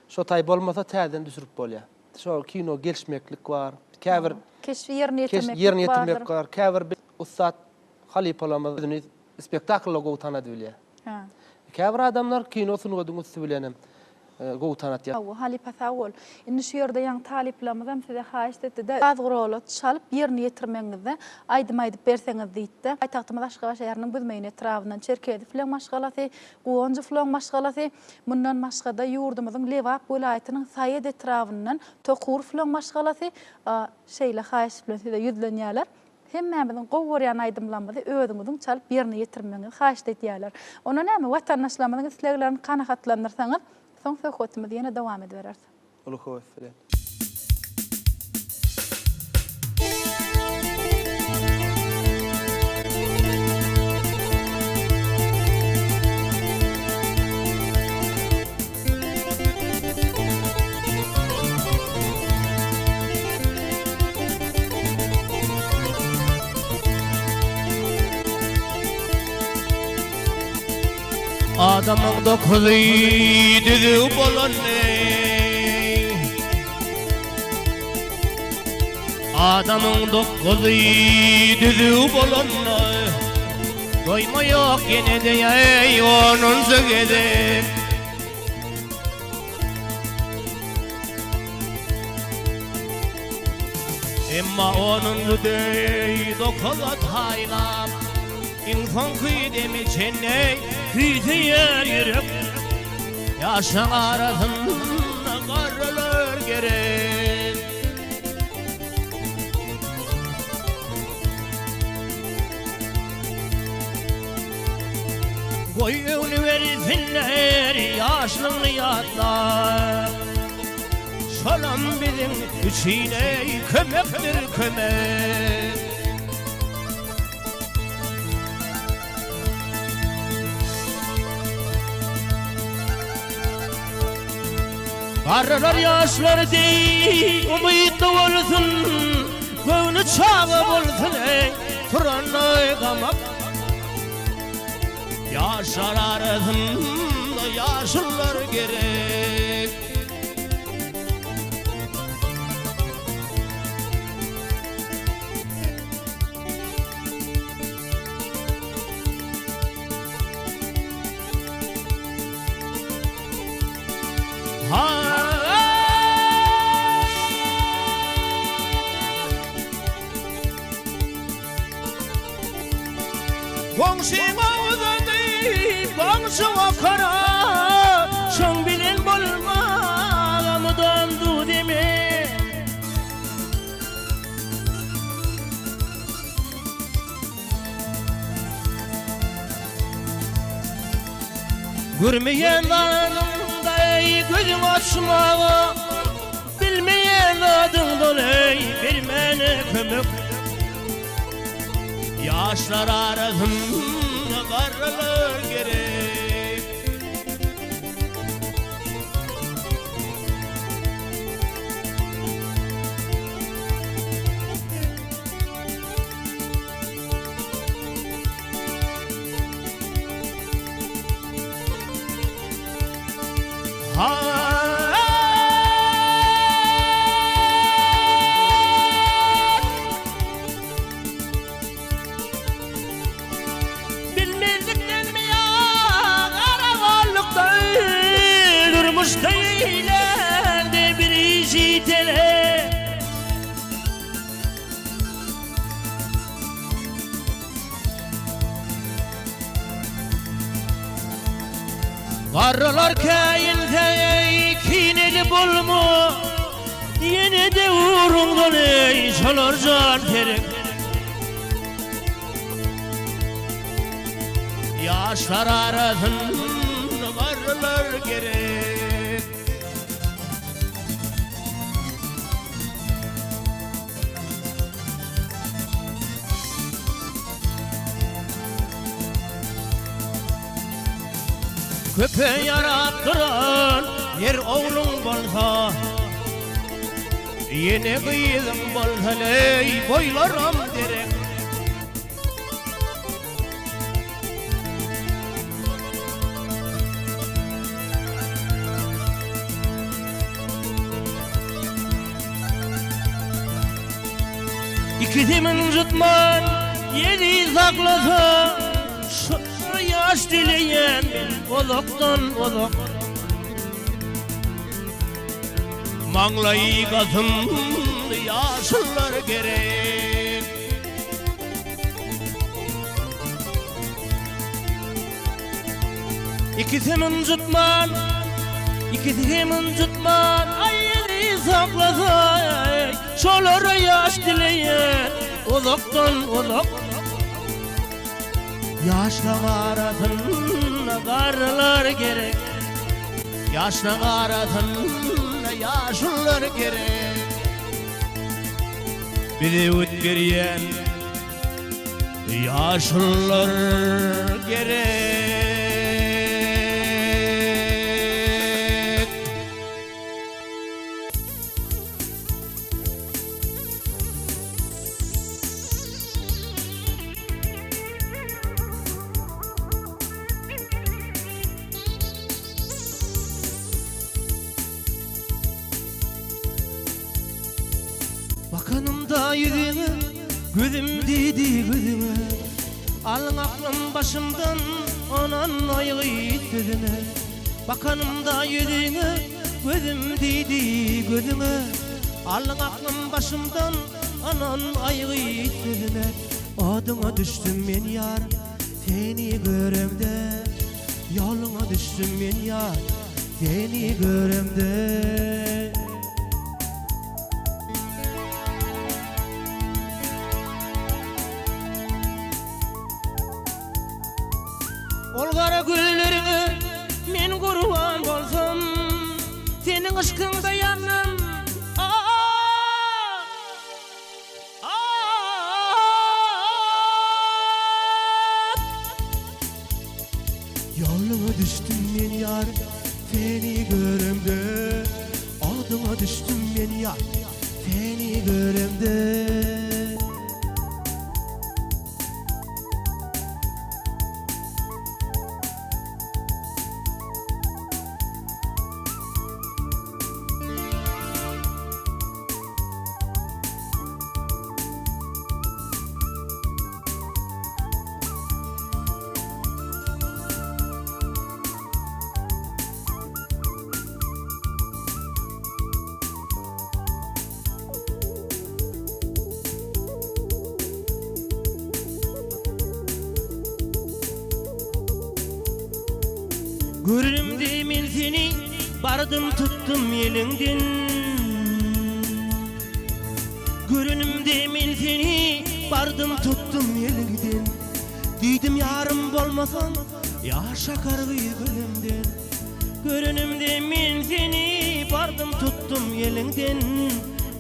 şo taý bolmasa täzeden düşürip bolýar. Şo kino gelişmeklik bar. Käbir Keşbi ýerine ýetirmeklik bardyr. Ýerine ýetirmek bar. Käbir ussat halypalarymyz özüni spektaklda gowy tanadybilýär. Hä. Käbir adamlar kino sungatyň üsti bilen hem gowy tanatýar. Hawa, halypa sag bol. Indi şu ýerde ýaňy talyplarymyzam size haýyşt etdi-de, saz guraly çalyp ýerine ýetirmegiňizde aýdym aýdyp berseňiz diýdi-de. Paýtagtymyz Aşgabat şäheriniň Büzmeýin etrabyndan Çerkezowlaň maşgalasy, Guwanjowlaň maşgalasy, mundan başga-da ýurdumyzyň Lebap welaýatynyň Saýat etrabyndan Tokurowlaň maşgalasy şeýle haýyş bilen size ýüzlenýärler. Hemmämiziň gowy görýän aýdymlarymyzy özüňiziň çalyp ýerine ýetirmegiňizi haýyşt edýärler. Onda näme, watandaşlarymyzyň isleglerini kanagatlandyrsaňyz, soň söhbetimizi ýene dowam edibereris. Uly höwes bilen. Adamyň dokuzy düzüw bolany Adamyň dokuzy düzüw bolany Doýma ýok ýene-de eý onunjy gezek Emma onunjy deý dokuza taýlap, Iň soňky demi çenli küýseýär ýürek. Ýaşlaň arasynda garralar gerek. Goý öwnübersinler ýaşlygyny ýatlap. Şolam biziň üçin eý kömekdir kömek. Garrylar ýaşlar deý umytly bolsun, Göwni çaga bolsun eý turanda gamak. Ýaşlar arasynda ýaşullar gerek. Goňşyň owzady, goňşy okara, Şoň bilen bolmaga mydam duz-eme. Görmeýän zadyňda eý gözüň açmaga, Bilmeýän zadyňdan eý bermäne kömek. Ýaşlar arasynda garralar gerek. telek. Garrylar käýinse eý kineli bolma, Ýene-de ugruňdan eý şolar jan gerek. Ýaşlar arasynda garrylar gerek. Köpe ýarap duran ner ogluň bolsa, Ýene gyzyň bolsa leý boýlaram derek. Ikisi mynjytman ýeli saklasa, Şolara ýaş dileýän men uzakdan uzak. Maňlaýy gasynly ýaşullar gerek. Ikisi mynjytman, ikisi hem ynjytman, Aý, saklasa, şolara ýaş dileýän uzakdan uzak. Ýaşlaň arasynda garrylar gerek, Ýaşlaň arasynda ýaşulular gerek. Bize öwüt berýän Ýaşulular gerek. Bakanymda ýüzüňe, gözüm diýdi gözüňe, Alyň aklym başymdan, onan aýgy sözüňe. Bakanymda ýüzüňe, gözüm diýdi gözüňe, Alyň aklym başymdan, onan aýgy sözüňe. Oduňa düşdüm men ýar, seni göremde, Ýoluňa düşdüm men ýar, seni göremde. Ol gara gözleriňe men gurban bolsam, Seniň yşkyňda ýandym, ah! Ýoluňa düşdüm men ýar, seni göremde, Oduňa düşdüm men ýar, seni göremde. Görünimde men seni bardym tutdum eliňden Görenimde men seni bardym tutdum eliňden Diýdim ýarym bolmasaň ýaş akar gözümden Görenimde men seni bardym tutdum eliňden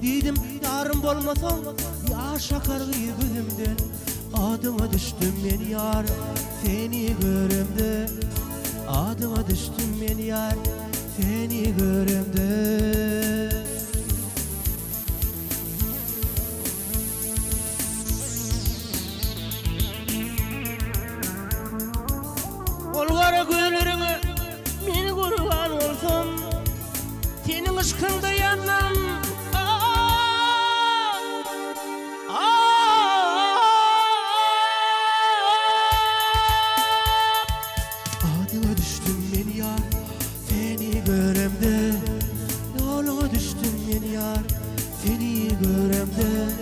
Diýdim ýarym bolmasaň ýaş akar gözümden Adyňa düşdüm men ýar seni göremde Adyňa düşdüm men ýar seni göremde. Ol gara gözleriňe men gurban bolsam, Seniň yşkyňda ýansam, Adyňa düşdüm men ýar, seni göremde, Ýoluňa düşdüm men ýar. göremde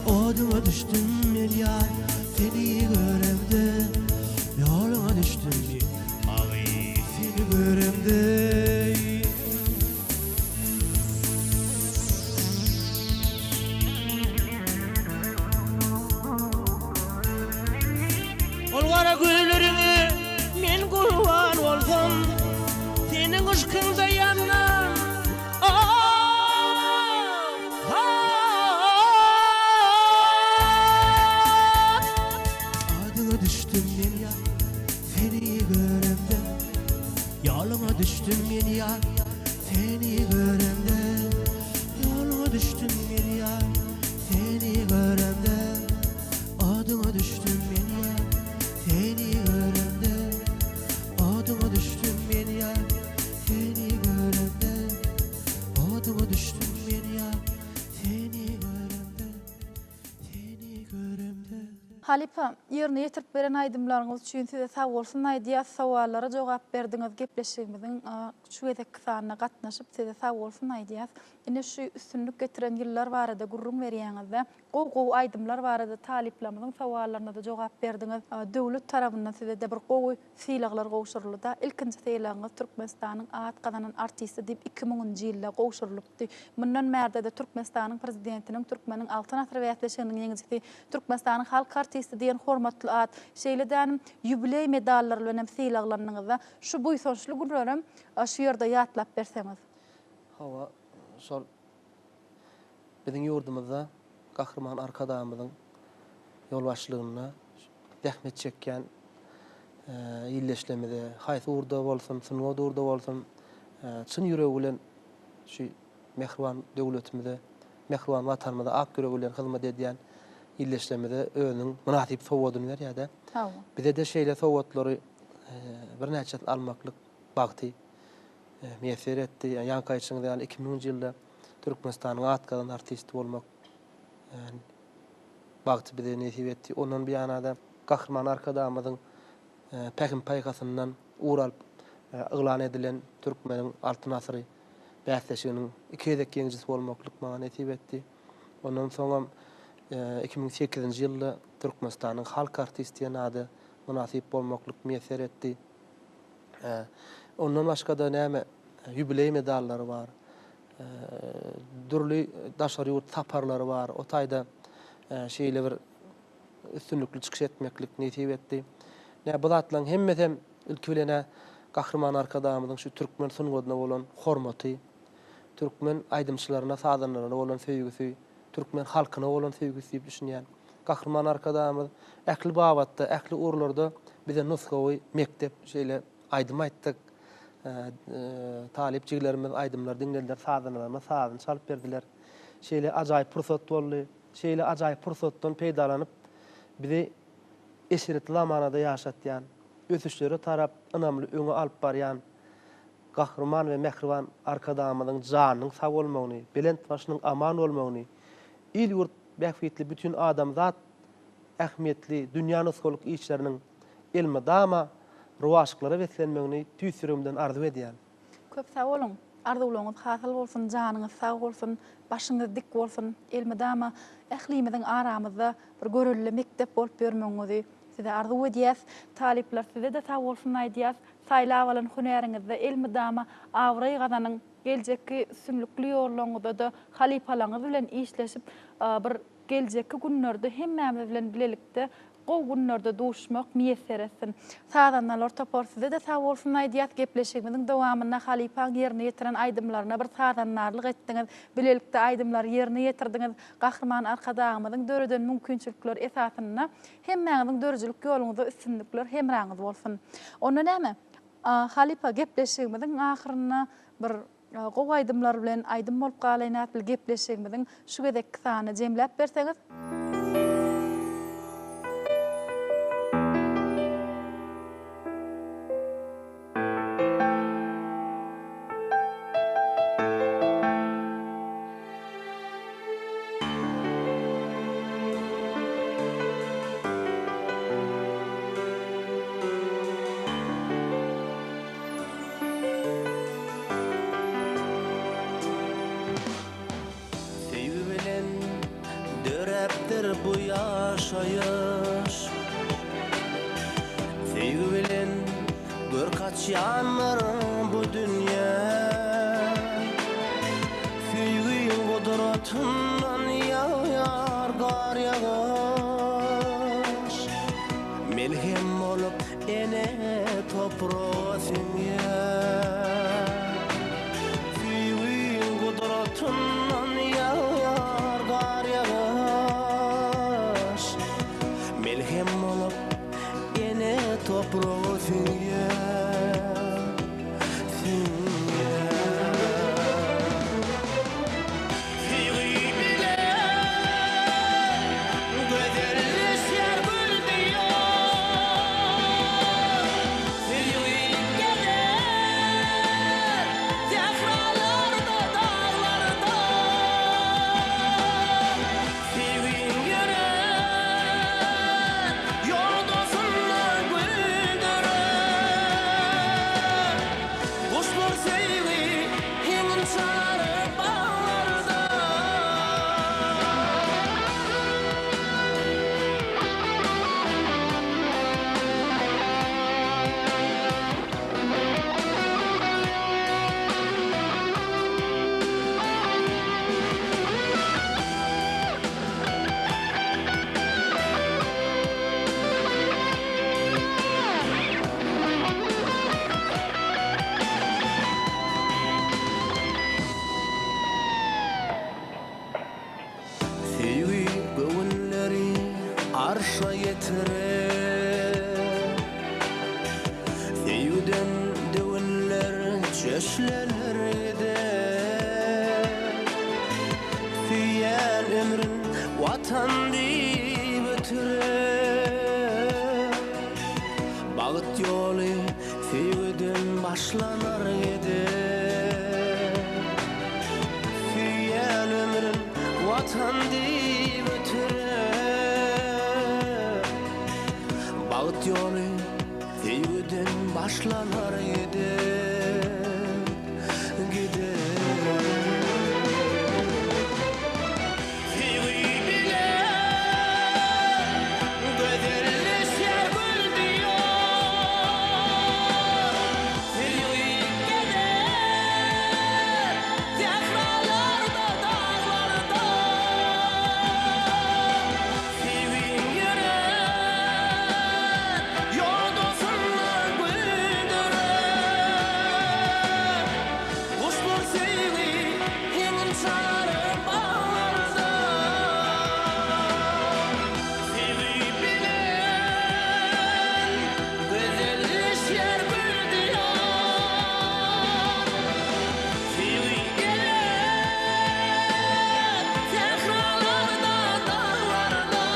Oduňa düşdüm men ýar Seni göremde Ýoluňa düşdüm Agy seni göremde. Ol gara gözleriňe men gurban bolsam, Seniň yşkyňda ýanam Adyňa düşdüm men ýar, seni göremde, Ýoluňa düşdüm men ýar, seni göremde, Ýoluňa düşdüm men ýar, seni göremde. Adyňa düşdüm men ýar, seni göremde Adyňa düşdüm men ýar, seni göremde Adyňa düşdüm men ýar, seni göremde Seni göremde. Halypa, ýerine ýetirip beren aýdymlaryňyz üçin size sagbolsun aýdýas, sowallara jogap berdiňiz, gepleşigimiziň şu gezekki sanyna gatnaşyp size sagbolsun aýdýas. Ine şu üstünlik getiren ýyllar barada gürrüň berýäňizde, Gowy gowy aýdymlar barada talyplarymyzyň sowallaryna-da jogap berdiňiz. Döwlet tarabyndan size-de bir gowy sylaglar gowşuryldy-da. Ilkinji sylagyňyz Türkmenistanyň at gazanan artisti diýip 2000-nji ýylda gowşurylypdy. Mundan bärde-de Türkmenistanyň Prezidentiniň Türkmeniň Altyn asyry bäsleşiginiň ýeňijisi, Türkmenistanyň halk artisti diýen hormatly at, şeýle-de ýubileý medallary bilen hem sylaglandyňyz-da. Şu buýsançly günlerem şu ýerde ýatlap berseňiz. Hawa, şol Biziň ýurdumyzda Gahryman Arkadagymyzyň ýolbaşçylygynda zähmet çekýän ildeşlerimize haýsy ugurda bolsun, sungat ugurda bolsun, çyn ýüregi bilen şu mähriban döwletimize, mähriban Watanymyza ak ýüregi bilen hyzmat edýän ildeşlerimize özüniň mynasyp sowgadyny berýär-de. Bize-de şeýle sowgatlary birnäçesini almaklyk bagty miýesser etdi. Ýaňky aýdyşyňyz ýaly, 2000-nji ýylda Türkmenistanyň at gazanan artisti bolmak bagty bize nesip etdi. Ondan buýana-da Gahryman Arkadagymyzyň pähim-paýhasyndan ugur alyp yglan edilen Türkmeniň Altyn asyry bäsleşiginiň iki gezek ýeňijisi bolmaklyk maňa nesip etdi. Ondan soňam 2008-nji ýylda Türkmenistanyň halk artisti diýen ada mynasyp bolmaklyk miýesser etdi. Ondan başga-da näme ýubileý medallary bar. Dürli daşary ýurt saparlary bar. O taýda şeýle bir üstünlikli çykyş etmeklik nesip etdi. Nä bu zatlaryň hemmesem ilki bilen-ä Gahryman Arkadagymyzyň şu türkmen sungatyna bolan hormaty, türkmen aýdymçylaryna, sazandalaryna bolan söýgüsi, türkmen halkyna bolan söýgüsi diýip düşünýän. Gahryman Arkadagymyz ähli babatda, ähli ugurlarda bize nusgawy mekdep. Şeýle aýdym aýtdyk. Talyp jigilerimiz aýdymlary diňlediler, sazandalarymyz sazyny çalyp berdiler. Şeýle ajaýyp pursat boldy. Şeýle ajaýyp pursatdan peýdalanyp, bizi eşretli zamanada ýaşatýan, ösüşlere tarap ynamly öňe alyp barýan Gahryman we mähriban Arkadagymyzyň janynyň sag bolmagyny, belent başynyň aman bolmagyny, il-ýurt bähbitli bütin adamzat ähmiýetli dünýä nusgalyk işleriniň elmydama rowaçlyklara beslenmegini tüýs ýüregimden arzuw edýän. Köp sag boluň! Arzuwlaryňyz hasyl bolsun, janyňyz sag bolsun, başyňyz dik bolsun, elmydama ählimiziň aramyzda bir görelde mekdep bolup ýörmegiňizi size arzuw edýäs. Talyplar size-de sag bolsun aýdýas. Saýlap alan hünäriňizde elmydama abraý gazanyň, geljekki üstünlikli ýollaryňyzda-da halypalaryňyz bilen işleşip bir geljekki günlerde hemmämiz bilen bilelikde gowy günlerde duşmak miýesser etsin. Sazandalar topary size-de sag bolsun aýdýas, gepleşigimiziň dowamynda halypaň ýerine ýetiren aýdymlaryna bir sazandarlyk etdiňiz, bilelikde aýdymlary ýerine ýetirdiňiz, Gahryman Arkadagymyzyň döreden mümkinçilikleri esasynda Hemmäňiziň döredijilik ýoluňyzda üstünlikler hemraňyz bolsun. Onda näme, halypa gepleşigimiziň ahyrynda bir gowy aýdymlar bilen aýdym bolup galaýyn atly gepleşigimiziň şu gezekki sanyny jemläp berseňiz. Söýgi bilen. Lezzetdir bu ýaşaýyş. Söýgi bilen görk açýandyr bu dünýä. Söýgiň gudratyndan ýagýar gar ýagyş. Melhem bolup ene topraga siňýär. Söýgiň gudratyndan ýagýar gar ýagyş. Melhem bolup ene topraga siňýär, siňýär. Söýgi bilen gözelleşýär gül diýar. Söýgi gezer sähralarda, daglarda. Söýgiň ýörär ýodasynda güldürer. Guşlar söýgi heňin çalar baglarda. Söýgi göwünleri arşa ýetirer. Söýgüden döwünler çöşlener gider. Söýýän ömrün Watan diýip ötürer. Bagt ýoly söýgüden başlanar gider. Söýýän ömrün Watan diýip ötürer. Bagt ýoly söýgüden başlanar gider, gider. Söýgi bilen gözelleşýär gül diýar. Söýgi gezer sähralarda, daglarda. Söýgiň ýörär ýodasynda güldürer. Guşlar söýgi heňin çalar baglarda. Söýgi bilen gözelleşýär gül diýar. Söýgi geler sähralarda, daglarda.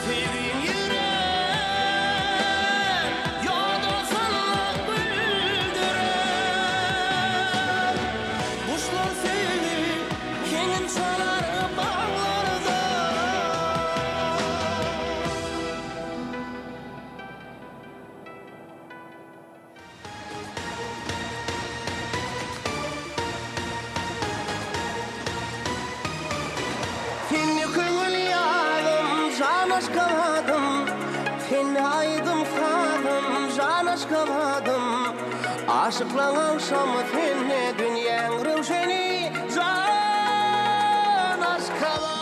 Söýgiň ýürek ýodasynda güldürer. Guşlar söýgi heňin çalar baglarda. Sende köňül ýazym, jan Aşgabadym, Sende aýdym-sazym, jan Aşgabadym. Aşyklaň agşamy sende dünýäň röwşeni, jan Aşgabat.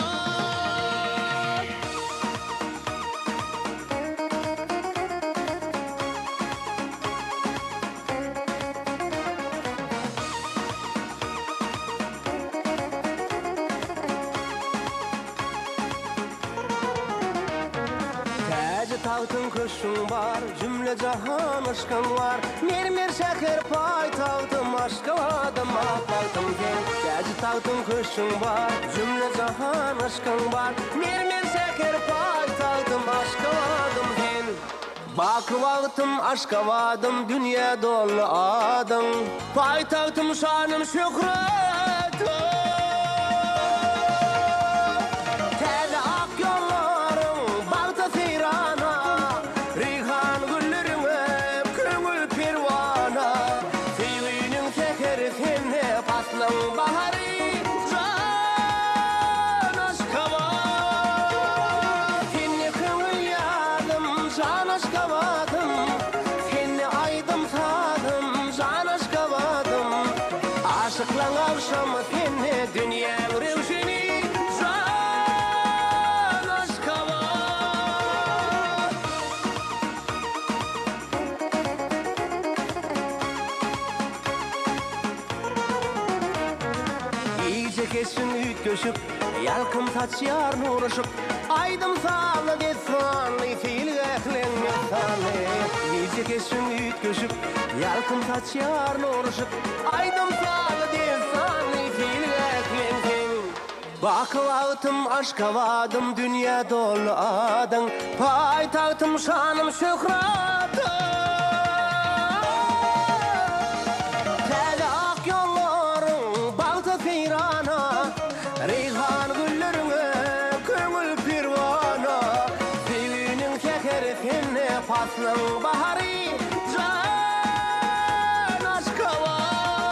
Täji tagtyň köşgüň bar, Jümle jahan yşkyň bar. Mermer şäher paýtagtym, Aşgabadym ak bagtym sen. Täji tagtyň köşgüň bar, Jümle jahan yşkyň bar. Mermer şäher paýtagtym, Aşgabadym sen. Baky bagtym Aşgabadym dünýä doldy adyň Paýtagtym şanym şöhratym Täze ak ýollaryň bagta seýrana Reýhan gülleriňe köňül perwana Söýginiň säheri sende paslyň bahary Jan. keşbiň üýtgeşik, Ýalkym saçýar nur-yşyk. Aýdym-sazly, dessanly, Seýilgähleň messany. Gije keşbiň üýtgeşik, Ýalkym saçýar nur-yşyk. Aýdym-sazly, dessanly, Seýilgähleň seň. Baky bagtym Aşgabadym dünýä doly adyň Paýtagtym şanym şöhratym Täze ak ýollaryň bagta seýrana Reýhan gülleriňe köňül perwana Söýginiň säheri sende paslyň bahary Jan Aşgabat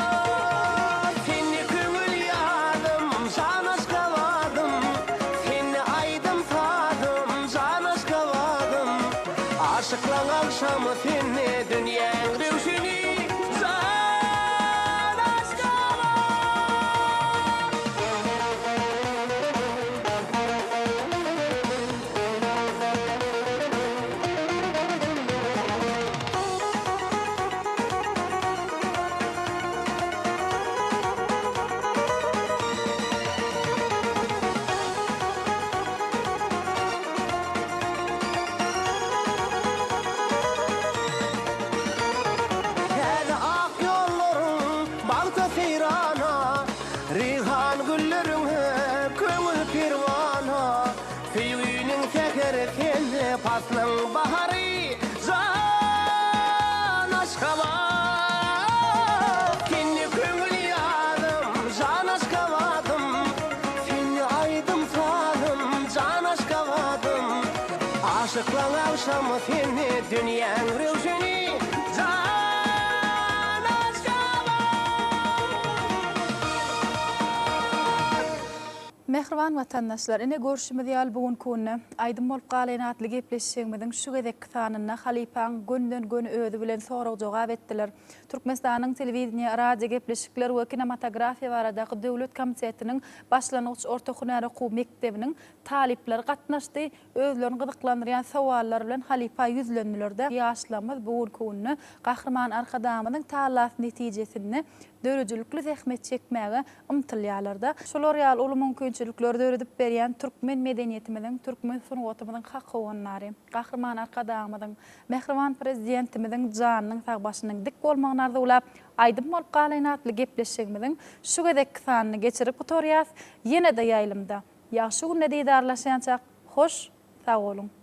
Sende köňül ýazym Jan Aşgabadym Sende aýdym sazym Jan Aşgabadym Aşyklaň agşamy sende Dünýäň röwşeni Jan Aşgabat. Täze ak ýollaryň bagta seýrana, Reýhan gülleriňe köňül perwana, Söýginiň säheri sende paslyň bahary Jan Aşgabat Sende köňül ýazym jan Aşgabadym Sende aýdym sazym jan Aşgabadym Aşyklaň agşamy sende dünýäň röwşeni Jan Aşgabat. Mähriban watandaşlar, ine görşümiz ýaly bu günki günde Aýdym bolup galaýyn atly gepleşigimiziň şu gezekki sanynda halypaň gönüden-göni özi bilen sorag-jogap etdiler. Türkmenistanyň Telewideniýe, radio gepleşikler we kinematografiýa baradaky döwlet komitetiniň başlangyç orta hünär okuw mekdebiniň talyplary gatnaşdy, özlerini gyzyklandyrýan sowallar bilen halypa ýüzlendiler-de, ýaşlarymyz bu günki günde Gahryman Arkadagymyzyň tagallasy netijesinde döredijilikli zähmet çekmäge ymtylýarlar-da. Şular ýaly uly mümkinçilikleri döredip berýän türkmen medeniýetimiziň, türkmen sungatymyzyň hak howandary, Gahryman Arkadagymyzyň, mähriban Prezidentimiziň janynyň sag, başynyň dik bolmagyny arzuwlap, Aýdym bolup galaýyn atly gepleşigimiziň şu gezekki sanyny geçirip gutarýas. Ýene-de ýaýlymda, ýagşy günde didarlaşýançak, hoş, sag boluň!